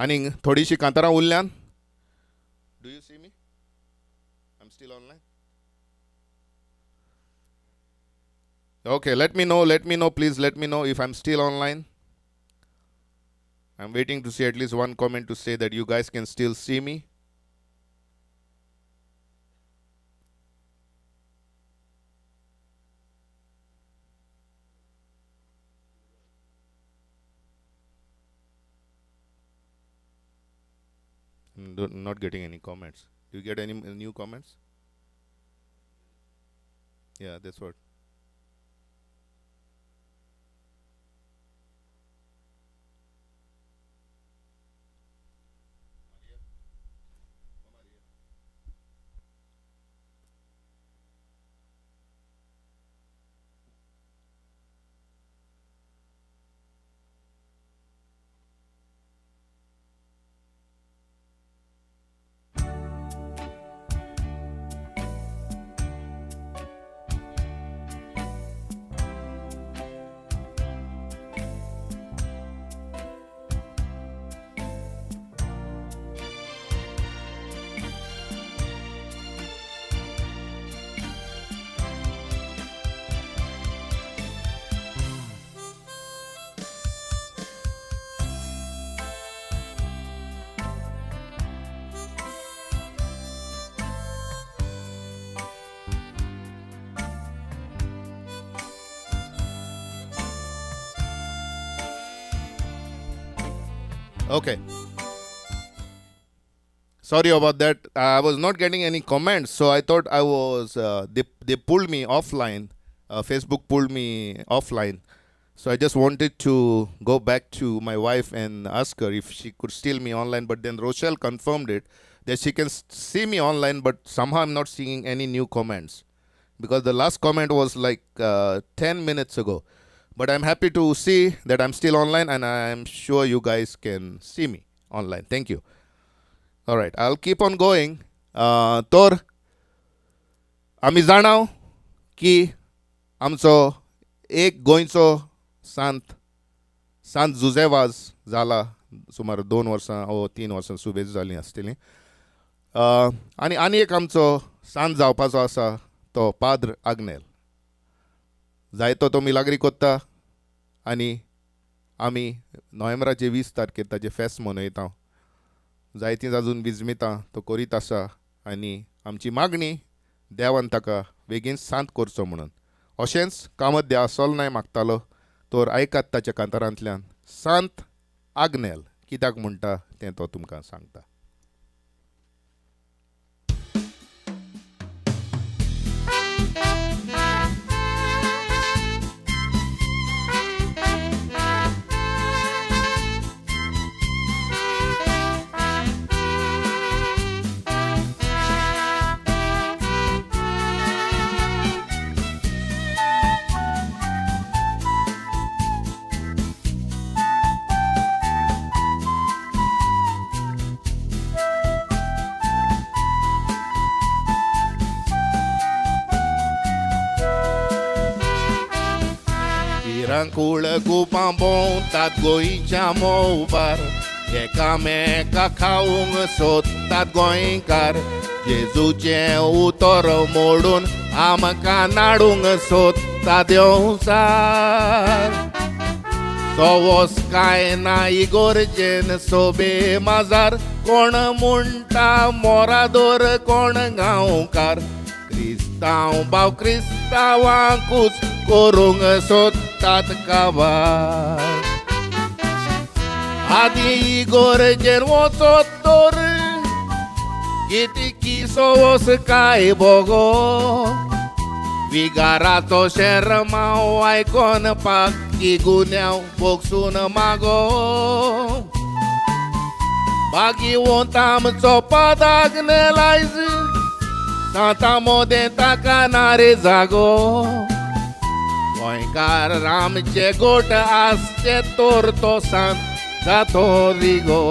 आनी थोडीशी कांतारां उरल्यान. Do you see me? I'm still online. Okay, let me know, let me know, please let me know if I'm still online. I'm waiting to see at least one comment to say that you guys can still see me. I'm not getting any comments. Do you get any new comments? Yeah, that's what. Okay. Sorry about that. I was not getting any comments, so I thought I was. They pulled me offline. Facebook pulled me offline. So I just wanted to go back to my wife and ask her if she could steal me online. But then Rochelle confirmed it that she can see me online, but somehow I'm not seeing any new comments because the last comment was like 10 minutes ago. But I'm happy to see that I'm still online, and I'm sure you guys can see me online. Thank you. All right, I'll keep on going. तर आमी जाणाव की आमचो एक गोंयचो सांत सांत जुझे वाज जाला सुमार 2 वर्सां ओ 3 वर्सां सुबेज जालीं आसतलीं. आनी आनी एक आमचो सांत जावपाचो आसा तो पाद्र आग्नेल. जायतो तो मिलाग्री कोत्ता आनी आमी नोव्हेंबराचे 20 तारखेर ताजें फेस्त मनयता. जायतीं आजून विजमितां तो करीत आसा आनी आमची मागणी देवान ताका बेगीन सांत करचो म्हणून. अशेंच कामत देवा सोलनाय मागतालो. तर आयकात ताच्या कांतारांतल्यान सांत आग्नेल कित्याक म्हणटा तें तो तुमकां सांगता. भिरांकूळ गुपां भोंवतात गोंयच्या मोबार, एकामेका खावंक सोदतात गोंयकार. जेजूचें उतर मोडून आमकां नाडूंक सोदता देंवचार. सवोस कांय ना इगोर्जेन सोबे माजार, कोण म्हणटा मोरादोर कोण गांवकार. क्रिस्तांव भाव क्रिस्तांवांकूच करूंक सोदतात काबार. आदी इगोर्जेन वचत तर कितकी सवस काय बोगो, विगाराचो शेरमाव आयकोन पाकी गुन्यांव बोगसून मागो. बागीवंत आमचो पदाक नेलायज, सांता मोदें ताका ना रे जागो. गोंयकार आमचे गोट आसचे तर तो सांत जातो रिगो.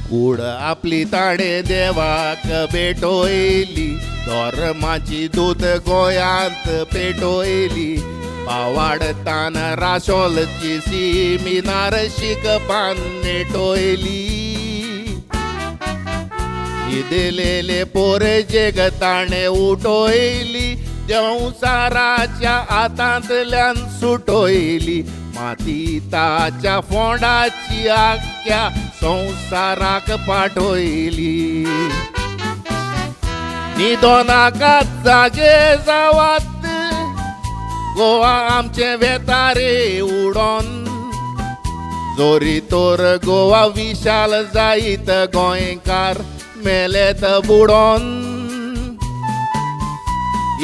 कूड आपली ताणें देवाक भेटयली, धर्माची दूत गोंयांत पेटयली. पावाडतान राशोलची सिमिनार शिकपान नेटयली. न्हिदलेले पोरजेक ताणें उठयली, देंवचाराच्या हातांतल्यान सुटयली. माती ताच्या फोंडाची आख्या संवसाराक पाठयली. न्हिदोनाकात जागे जावात, गोवा आमचें वेता रे उडोन. जोरी तर गोवा विशाल जायत, गोंयकार मेलेत बुडोन.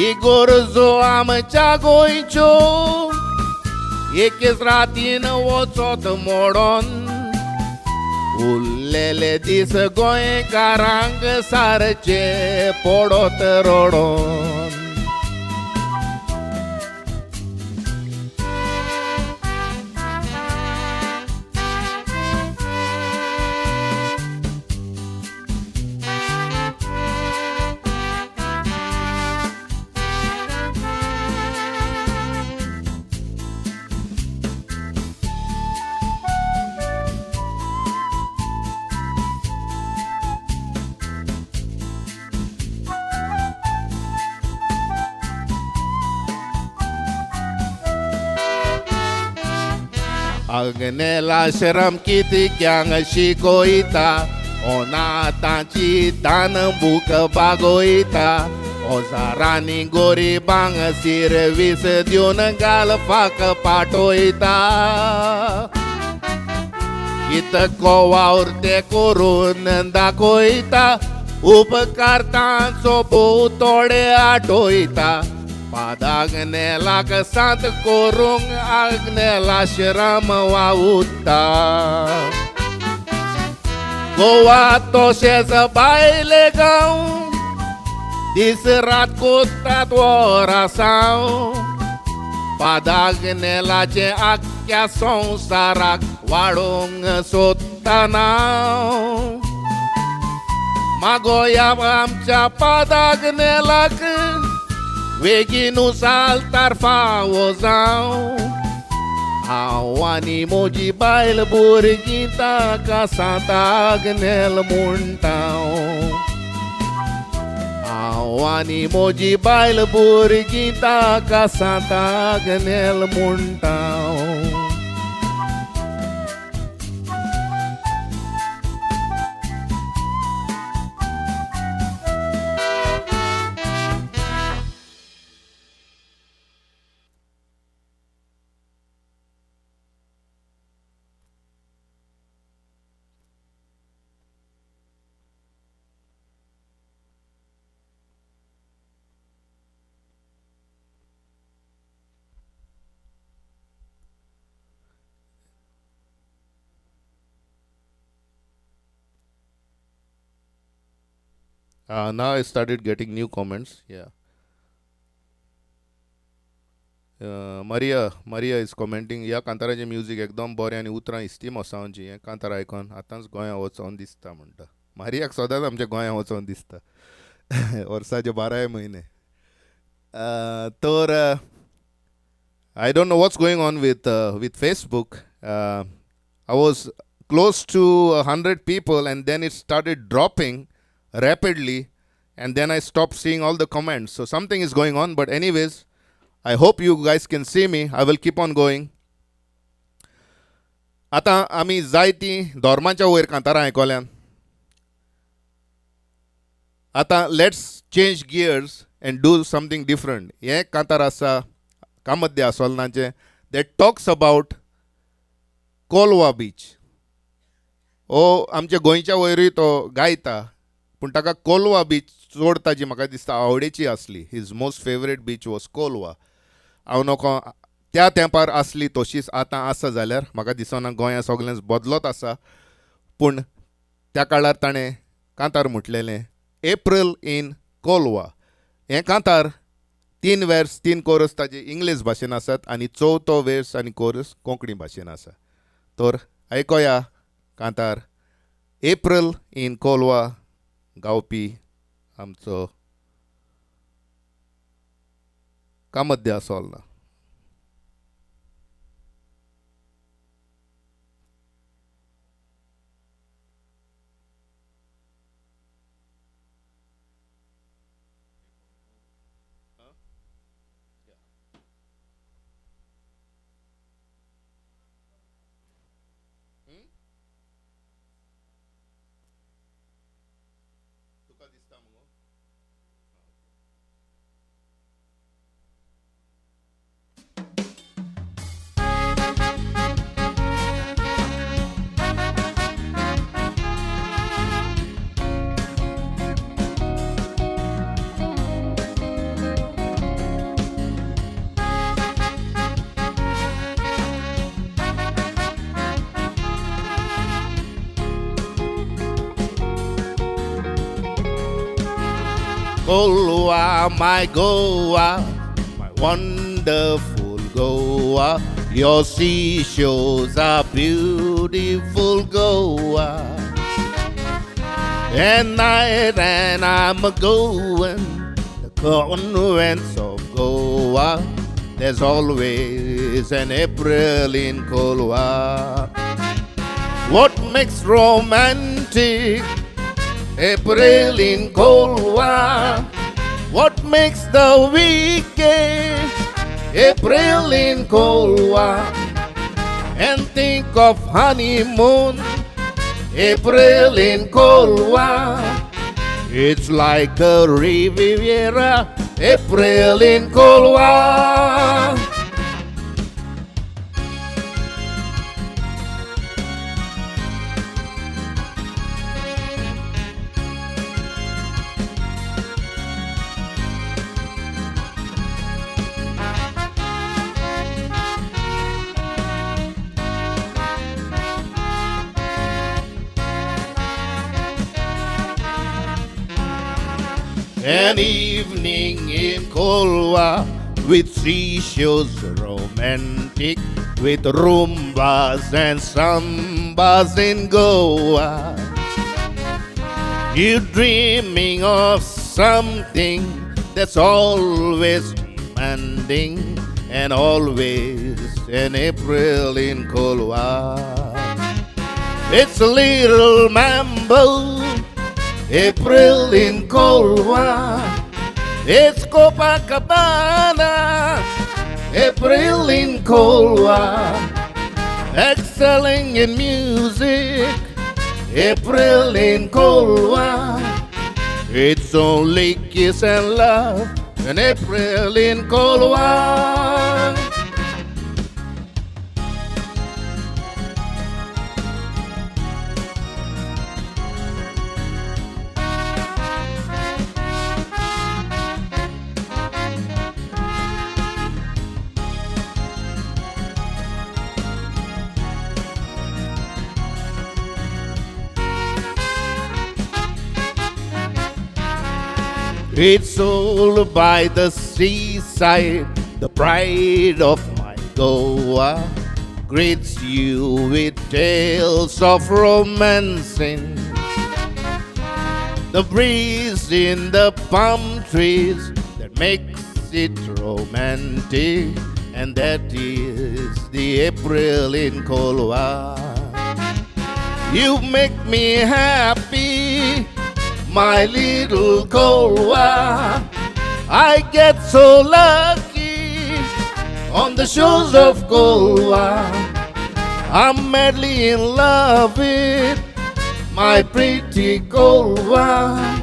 इगोर्जो आमच्या गोंयच्यो एकेच रातीन वचत मोडोन. उरलेले दीस गोंयकारांक सारचे पडत रडोन. आग्नेलाश्रम कितक्यांक शिकयता, अनाथांची दान भूक बागयता. हजारांनी गोरिबांक सिरवीस दिवन घालपाक पाठयता. इतको वावर ते करून दाखयता, उपकार तांचो भोव थोडे आठयता. पादाग्नेलाक सांत करूंक आग्नेलाश्रम वावुरता. गोवा तशेंच भायले गांव दीस रात कोत्तात वरासांव. पादाग्नेलाचें आख्ख्या संवसाराक वाडोवंक सोदता नांव. मागोया आमच्या पादाग्नेलाक बेगीन सालतार फावो जावं. हांव आनी म्हजी बायल भुरगीं ताका सांताग्नेल म्हणटा. हांव आनी म्हजी बायल भुरगीं ताका सांताग्नेल म्हणटा. Now I started getting new comments. Yeah. Maria is commenting, ह्या कांताराचें म्युजीक एकदम बरें आनी उतरां इस्तीम वसावची. हें कांतार आयकोन आतांच गोंया वचोन दिसता म्हणटा. मारियाक सदांच आमच्या गोंया वचोन दिसता वर्साचे 12 म्हयने. तर I don't know what's going on with Facebook. I was close to 100 people and then it started dropping rapidly and then I stopped seeing all the comments. So something is going on, but anyways, I hope you guys can see me. I will keep on going. आतां आमी जायतीं धर्माच्या वयर कांतारां आयकल्यान. आतां let's change gears and do something different. हें कांतार आसा कामद्य आसोलनाचें that talks about Colva beach. हो आमच्या गोंयच्या वयरूय तो गायता, पूण ताका कोलवा बीच चड ताजी म्हाका दिसता आवडीची आसली. His most favourite beach was Colva. हांव नको त्या तेंपार आसली तशीच आतां आसा जाल्यार म्हाका दिसना गोंया सगळेंच बदलत आसा, पूण त्या काळार ताणें कांतार म्हटलेलें एप्रिल इन कोलवा. हें कांतार 3 वेर्स 3 कोरस ताजे इंग्लीश भाशेन आसात आनी चवथो वेर्स आनी कोरस कोंकणी भाशेन आसा. तर आयकोया कांतार एप्रिल इन कोलवा गावपी आमचो कामद्य आसोलना. तुका दिसता मुगो? Goa, my Goa, my wonderful Goa, your seashores are beautiful, Goa. And night and I'm a-going the convents of Goa. There's always an April in Colva. What makes romantic April in Colva? What makes the weekend April in Colva? And think of honeymoon April in Colva. It's like a Riviera April in Colva. An evening in Colva with seashores romantic, with rumbas and sambas in Goa. You're dreaming of something that's always demanding and always an April in Colva. It's a little mambo April in Colva. It's Copacabana April in Colva. Excelling in music April in Colva. It's only kiss and love in April in Colva. It's all by the seaside, the pride of my Goa greets you with tales of romancing. The breeze in the palm trees that makes it romantic, and that is the April in Colva. You make me happy, my little Colva. I get so lucky on the shores of Colva. I'm madly in love with my pretty Colva.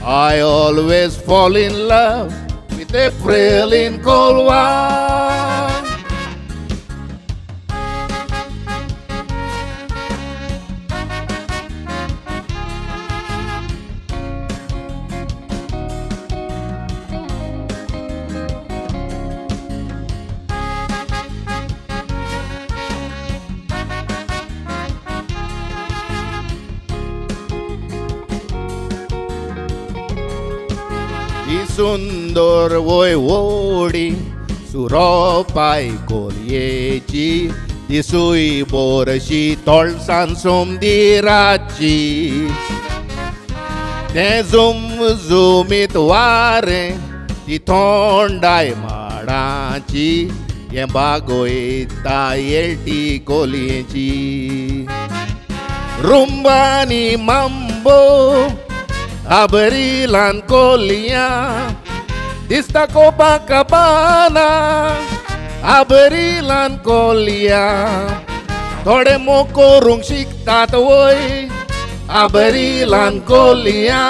I always fall in love with April in Colva. ही सुंदर वय वोडी सुरोपाय कोलयेची दिसूय बोरशी तोळसान सोमदिराची तें झुमझुमीत वारें ती थोंडाय माडाची हें बागोयता येळटी कोलयेची रुंबानी मांबो आबरिलान कोलया दिसता कोपाकबाना आबरिलान कोलया थोडे मोग करूंक शिकतात वय आबरिलान कोलया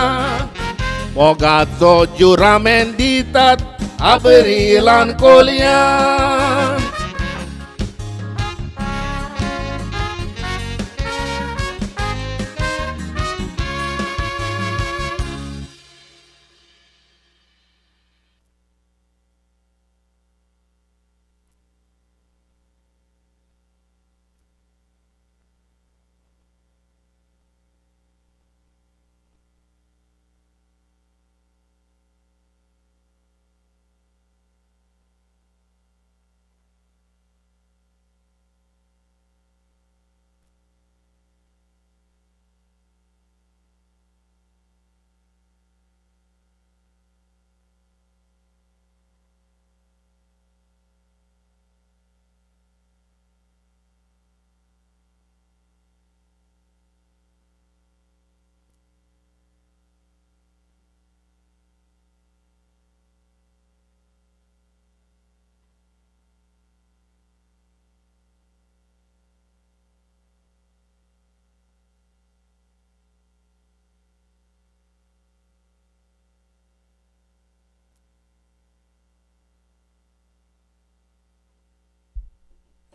मोगाचो जुरामेन दितात आबरिलान कोलया.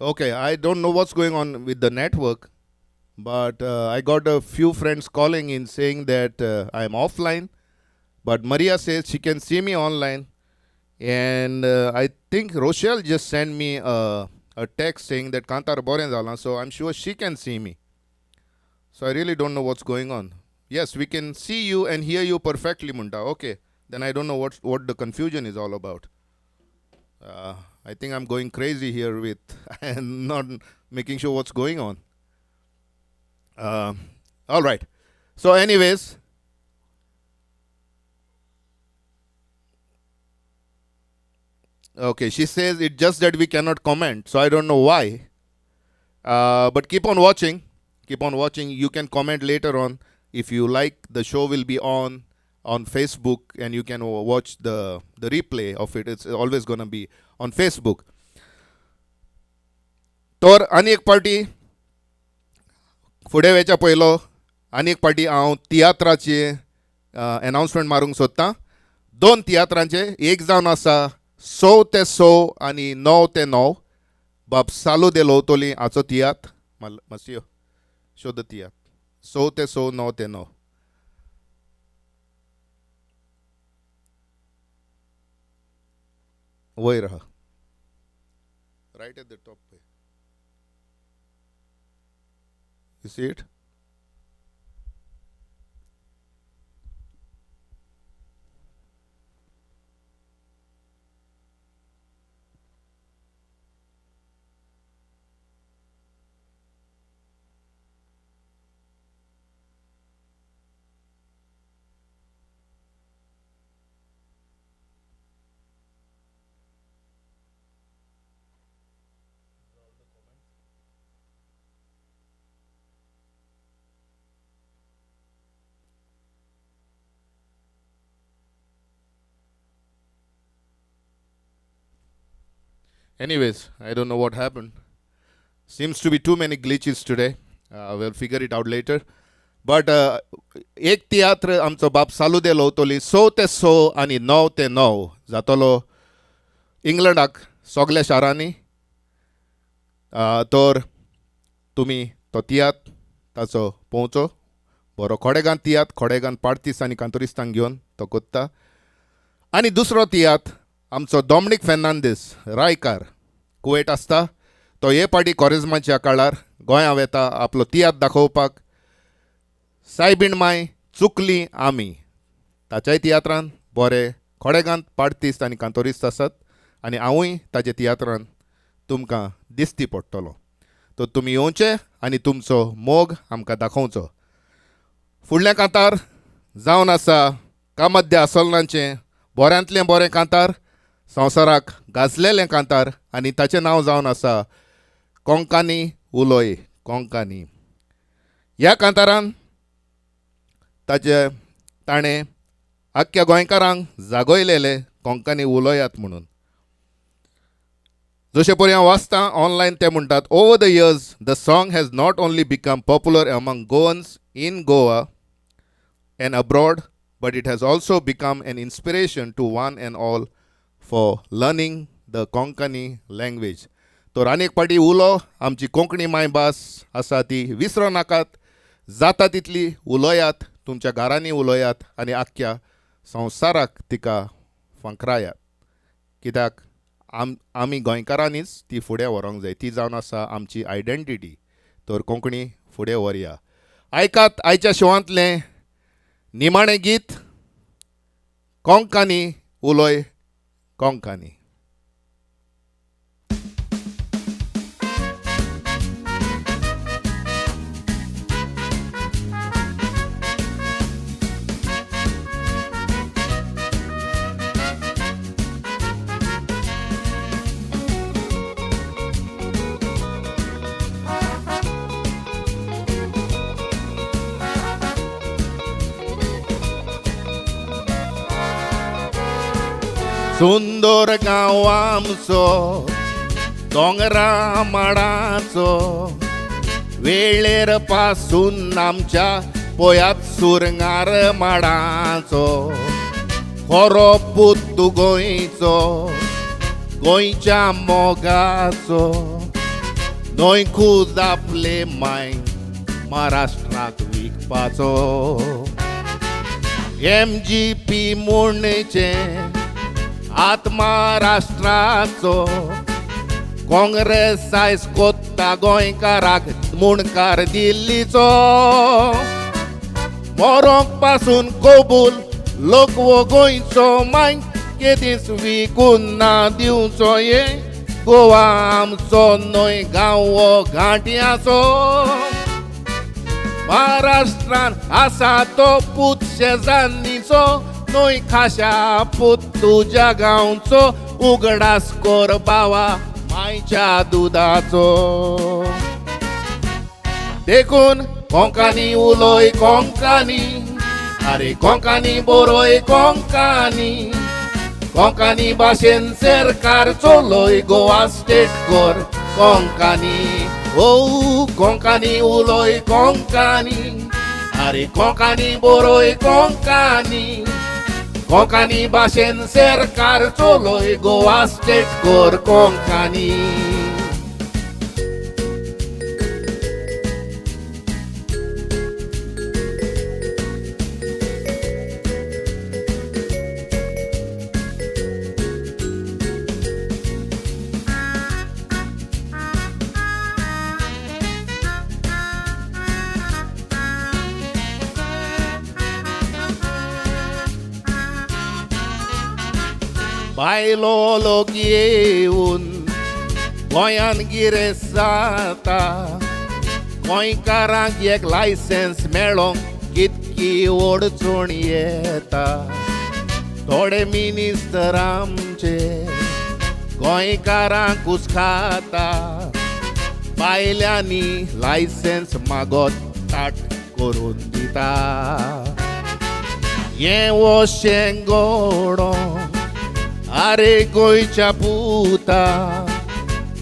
Okay, I don't know what's going on with the network, but I got a few friends calling in saying that I'm offline. But Maria says she can see me online. And I think Rochelle just sent me a text saying that Kantar boren जाला, so I'm sure she can see me. So I really don't know what's going on. Yes, we can see you and hear you perfectly, Munda. Okay, then I don't know what the confusion is all about. I think I'm going crazy here with and not making sure what's going on. All right. So anyways, okay, she says it's just that we cannot comment. So I don't know why. But keep on watching. Keep on watching. You can comment later on. If you like, the show will be on Facebook and you can watch the replay of it. It's always going to be on Facebook. तर आनी एक पार्टी फुडें वयच्या पयलो आनी एक पार्टी हांव तियात्राचे एनावन्समेंट मारूंक सोदतां. दोन तियात्रांचे, एक जावन आसा 6 ते 6 आनी 9 ते 9. बाब सालू दे लोवतोली हाचो तियात्र, मातसो शोद तियात्र 6 ते 6 9 ते 9. वयर आहा, right at the top. You see it? Anyways, I don't know what happen. Seems to be too many glitches today. We'll figure it out later. But एक तियात्र आमचो बाब सालू लोवतली 6 ते 6 आनी 9 ते 9 जातलो इंग्लंडाक सगल्या शारांनी. तर तुमी तो तियात्र ताचो पळोवचो बरो. खोडेगान तियात्र, खोडेगान पार्तीस आनी कांतोरिस्तांक घेवन तो कोत्ता. आनी दुसरो तियात्र आमचो डॉमनीक फेर्नांदीस रायकार कुवेट आसता, तो हे पाटी कॉरेजमाच्या काळार गोंया वेता आपलो तियात्र दाखोवपाक, सायबीण माय चुकली आमी. ताच्याय तियात्रान बरे खोडेगांत पार्तीस्त आनी कांतोरिस्त आसात आनी हांवूय ताच्या तियात्रान तुमकां दिसती पडटलो. तर तुमी येवचे आनी तुमचो मोग आमकां दाखोवचो. फुडलें कांतार जावन आसा कामद्य आसोलनाचें बऱ्यांतलें बरें कांतार, संवसाराक गाजलेलें कांतार आनी ताचें नांव जावन आसा कोंकानी उलोय कोंकानी. ह्या कांतारान ताचे ताणें आख्ख्या गोंयकारांक जागयलेले कोंकणी उलयात म्हणून. जशें पळय हांव वाचतां ऑनलायन, ते म्हणटात, "Over the years, the song has not only become popular among Goans in Goa and abroad, but it has also become an inspiration to one and all for learning the Konkani language." तर आनीक पाटी उलो, आमची कोंकणी मायभास आसा ती विसरो नाकात, जाता तितली उलयात, तुमच्या घरांनी उलयात आनी आख्ख्या संवसाराक तिका फांकरायात, कित्याक आमी गोंयकारांनीच ती फुडें व्हरूंक जाय. ती जावन आसा आमची आयडेंटिटी. तर कोंकणी फुडें व्हरया. आयकात आयच्या शोवांतलें निमाणें गीत, कोंकानी उलोय कोंकानी. सुंदर गांव आमचो दोंगरा माडाचो, वेळेर पासून आमच्या पळयात सुरंगार माडाचो. खरो पूत गोंयचो, गोंयच्या मोगाचो, न्हय खूद आपले माय महाराष्ट्राक विकपाचो. एमजीपी म्हणचे आत्मराष्ट्राचो, काँग्रेस आयज कोत्ता गोंयकाराक मुणकार दिल्लीचो. मोरोंक पासून कबूल लोक वो गोंयचो, माय केदीच विकून ना दिवचो. ये गोवा आमचो न्हय गांव हो घांटयाचो. महाराष्ट्रान आसा तो पूत शेजान्नीचो, न्हय खाशा पूत तुज्या गांवचो. उगडास कर बावा मायच्या दुदाचो. देखून कोंकणी उलोय कोंकणी, अरे कोंकणी बरोय कोंकणी. कोंकणी भाशेन सरकार चलोय, गोवा स्टेट कर कोंकणी. ओ कोंकणी उलोय कोंकणी, अरे कोंकणी बरोय कोंकणी. कोंकणी भाशेन सरकार चलोय, गोवा स्टेट कर कोंकणी. बायलो लोक येवन गोंयान गिरेस्त जाता, गोंयकारांक एक लायसन्स मेळोंक कितकी अडचण येता. थोडे मिनिस्टर आमचे गोंयकारांक खाता, बायल्यांनी लायसन्स मागत ताट करून दिता. हें वशें गोडो, आरे गोंयच्या पुता.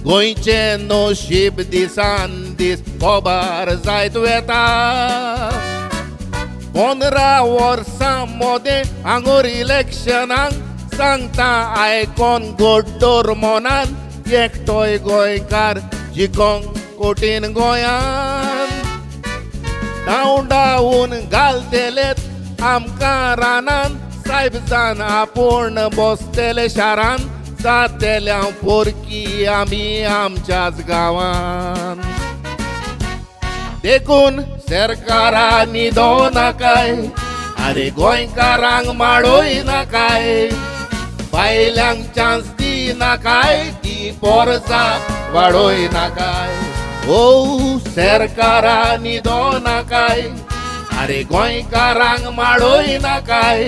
गोंयचें नशीब दिसान दीस कोबार जायत वेता. 15 वर्सां मोदें हांगोर इलेक्शनाक सांगता आयकोन गोड्डोर मनान एकटोय गोंयकार जिकोंक कोटीन गोंयान. धांवडावन घालतलेत आमकां रानान, सायब जान आपूण बसतले शारान, जातले हांव पोरकी आमी आमच्याच गांवान. देखून सरकारा न्हिदो नाकाय, आरे गोंयकारांक माडोय नाकाय, बायल्यांक चान्स दी नाकाय, ती पोरसां वाडोय नाकाय. ओ सरकारा न्हिदो नाकाय, आरे गोंयकारांक माडोय नाकाय,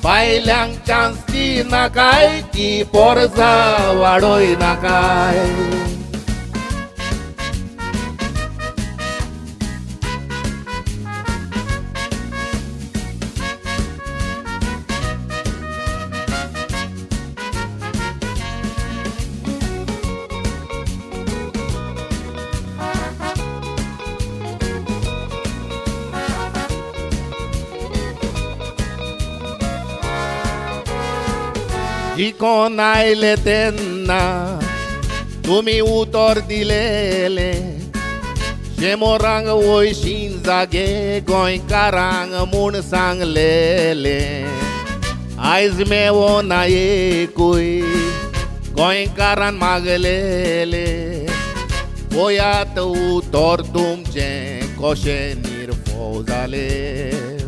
बायल्यांक चान्स दी नाकाय, ती पोरसां वाडोय नाकाय. जिकोन आयले तेन्ना तुमी उतर दिलेले, शेमोरांक वयशीं जागे गोंयकारांक म्हूण सांगलेले, आयज मेवो ना एकूय गोंयकारान मागलेले. पळयात उतर तुमचें कशें निर्फो जालें.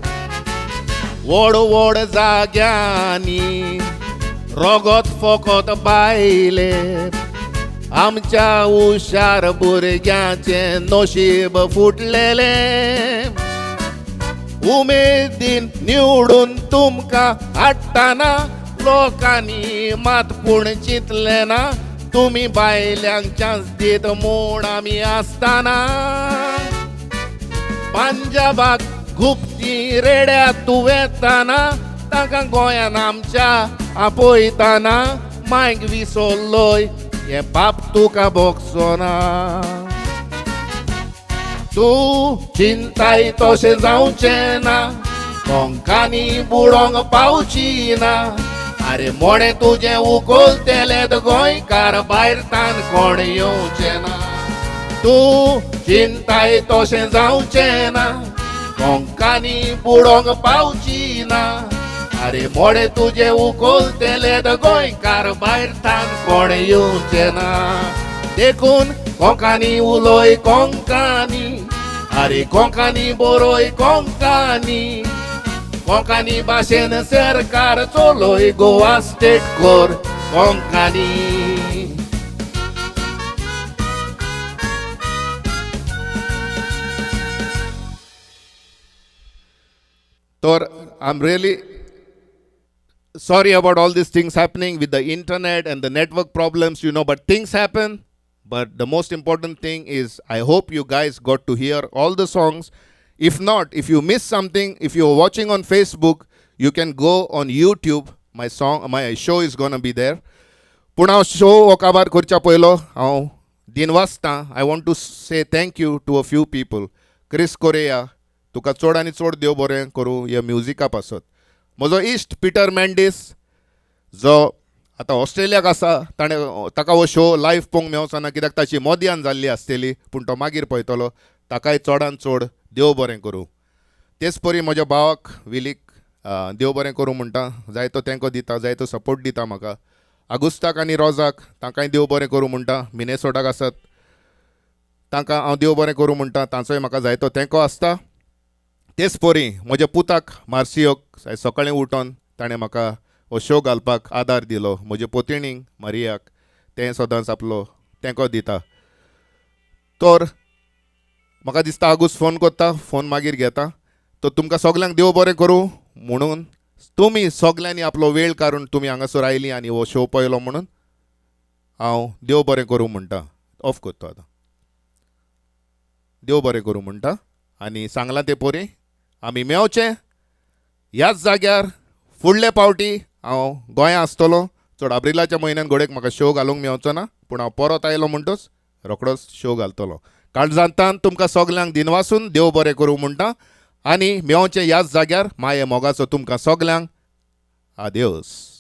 व्हड व्हड जाग्यांनी रोगत फोकत बायले, आमच्या हुशार भुरग्यांचें नशीब फुटलेलें. उमेदीन निवडून तुमकां हाडटना लोकांनी मात पूण चिंतलें ना, तुमी बायल्यांक चान्स दीत म्हूण आमी आसतना. पंजाबाक गुप्ती रेड्या तूं वेताना, तांकां गोंयान आमच्या आपयताना, मायक विसरलोय हें पाप तुका भोगचो ना. तूं चिंताय तशें जावचें ना, कोंकानी बुडोंक पावची ना, आरे मोडें तुजें उखलतेलें गोंयकार भायर तान कोण येवचें ना. तूं चिंताय तशें जावचें ना, कोंकानी बुडोंक पावची ना, आरे मोडें तुजें उखलतेलें गोंयकार भायर तान कोण येवचें ना. देखून कोंकानी उलोय कोंकानी, आरे कोंकानी बरोय कोंकानी, कोंकानी भाशेन सरकार चलोय गोवा स्टेट कोर कोंकानी. तर I am really sorry about all these things happening with the internet and the network problems, but things happen. But the most important thing is I hope you guys got to hear all the songs. If not, if you miss something, if you're watching on Facebook, you can go on YouTube. My song, my show is gonna be there. पूण हांव शो हो काबार करच्या पयलो हांव दिनवासतां. I want to say thank you to a few people. Chris Correa, तुका चड आनी चड देव बरें करूं ह्या म्युजिका पासत. म्हजो इश्ट पिटर मेंडीस जो आतां ऑस्ट्रेलियाक आसा, ताणें ताका हो शो लायव्ह पळोवंक मेवचो ना कित्याक ताची मोदयान जाल्ली आसतली, पूण तो मागीर पळयतलो. ताकाय चडान चड देव बरें करूं. तेच परी म्हज्या भावाक विलीक देव बरें करूं म्हणटा, जायतो तेंको दिता, जायतो सपोर्ट दिता म्हाका. आगुस्ताक आनी रोजाक तांकांय देव बरें करूं म्हणटा, मिनेसोटाक आसात तांकां हांव देव बरें करूं म्हणटा, तांचोय म्हाका जायतो तेंको आसता. तेच परी म्हज्या पुताक मार्सियोक सकाळीं उठोन ताणें म्हाका हो शो घालपाक आदार दिलो. म्हजे पोतिणीक मारियाक तें सदांच आपलो तेंको दिता. तर म्हाका दिसता आगूस फोन करता, फोन मागीर घेता. तर तुमकां सगल्यांक देव बरें करूं म्हणून तुमी सगल्यांनी आपलो वेळ काडून तुमी हांगासर आयली आनी हो शो पळयलो म्हणून हांव देव बरें करूं म्हणटा. ऑफ करता आतां. देव बरें करूं म्हणटा आनी सांगलां ते परी आमी मेवचे ह्याच जाग्यार फुडले पावटी. हांव गोंया आसतलो. चड आब्रिलाच्या म्हयन्यान घोडेक म्हाका शो घालूंक मेवचो ना, पूण हांव परत आयलो म्हणटच रोकडोच शो घालतलो. काळजांतान तुमकां सगल्यांक दिनवासून देव बरें करूं म्हणटा आनी मेवचें ह्याच जाग्यार माये मोगाचो तुमकां सगल्यांक आदेवस.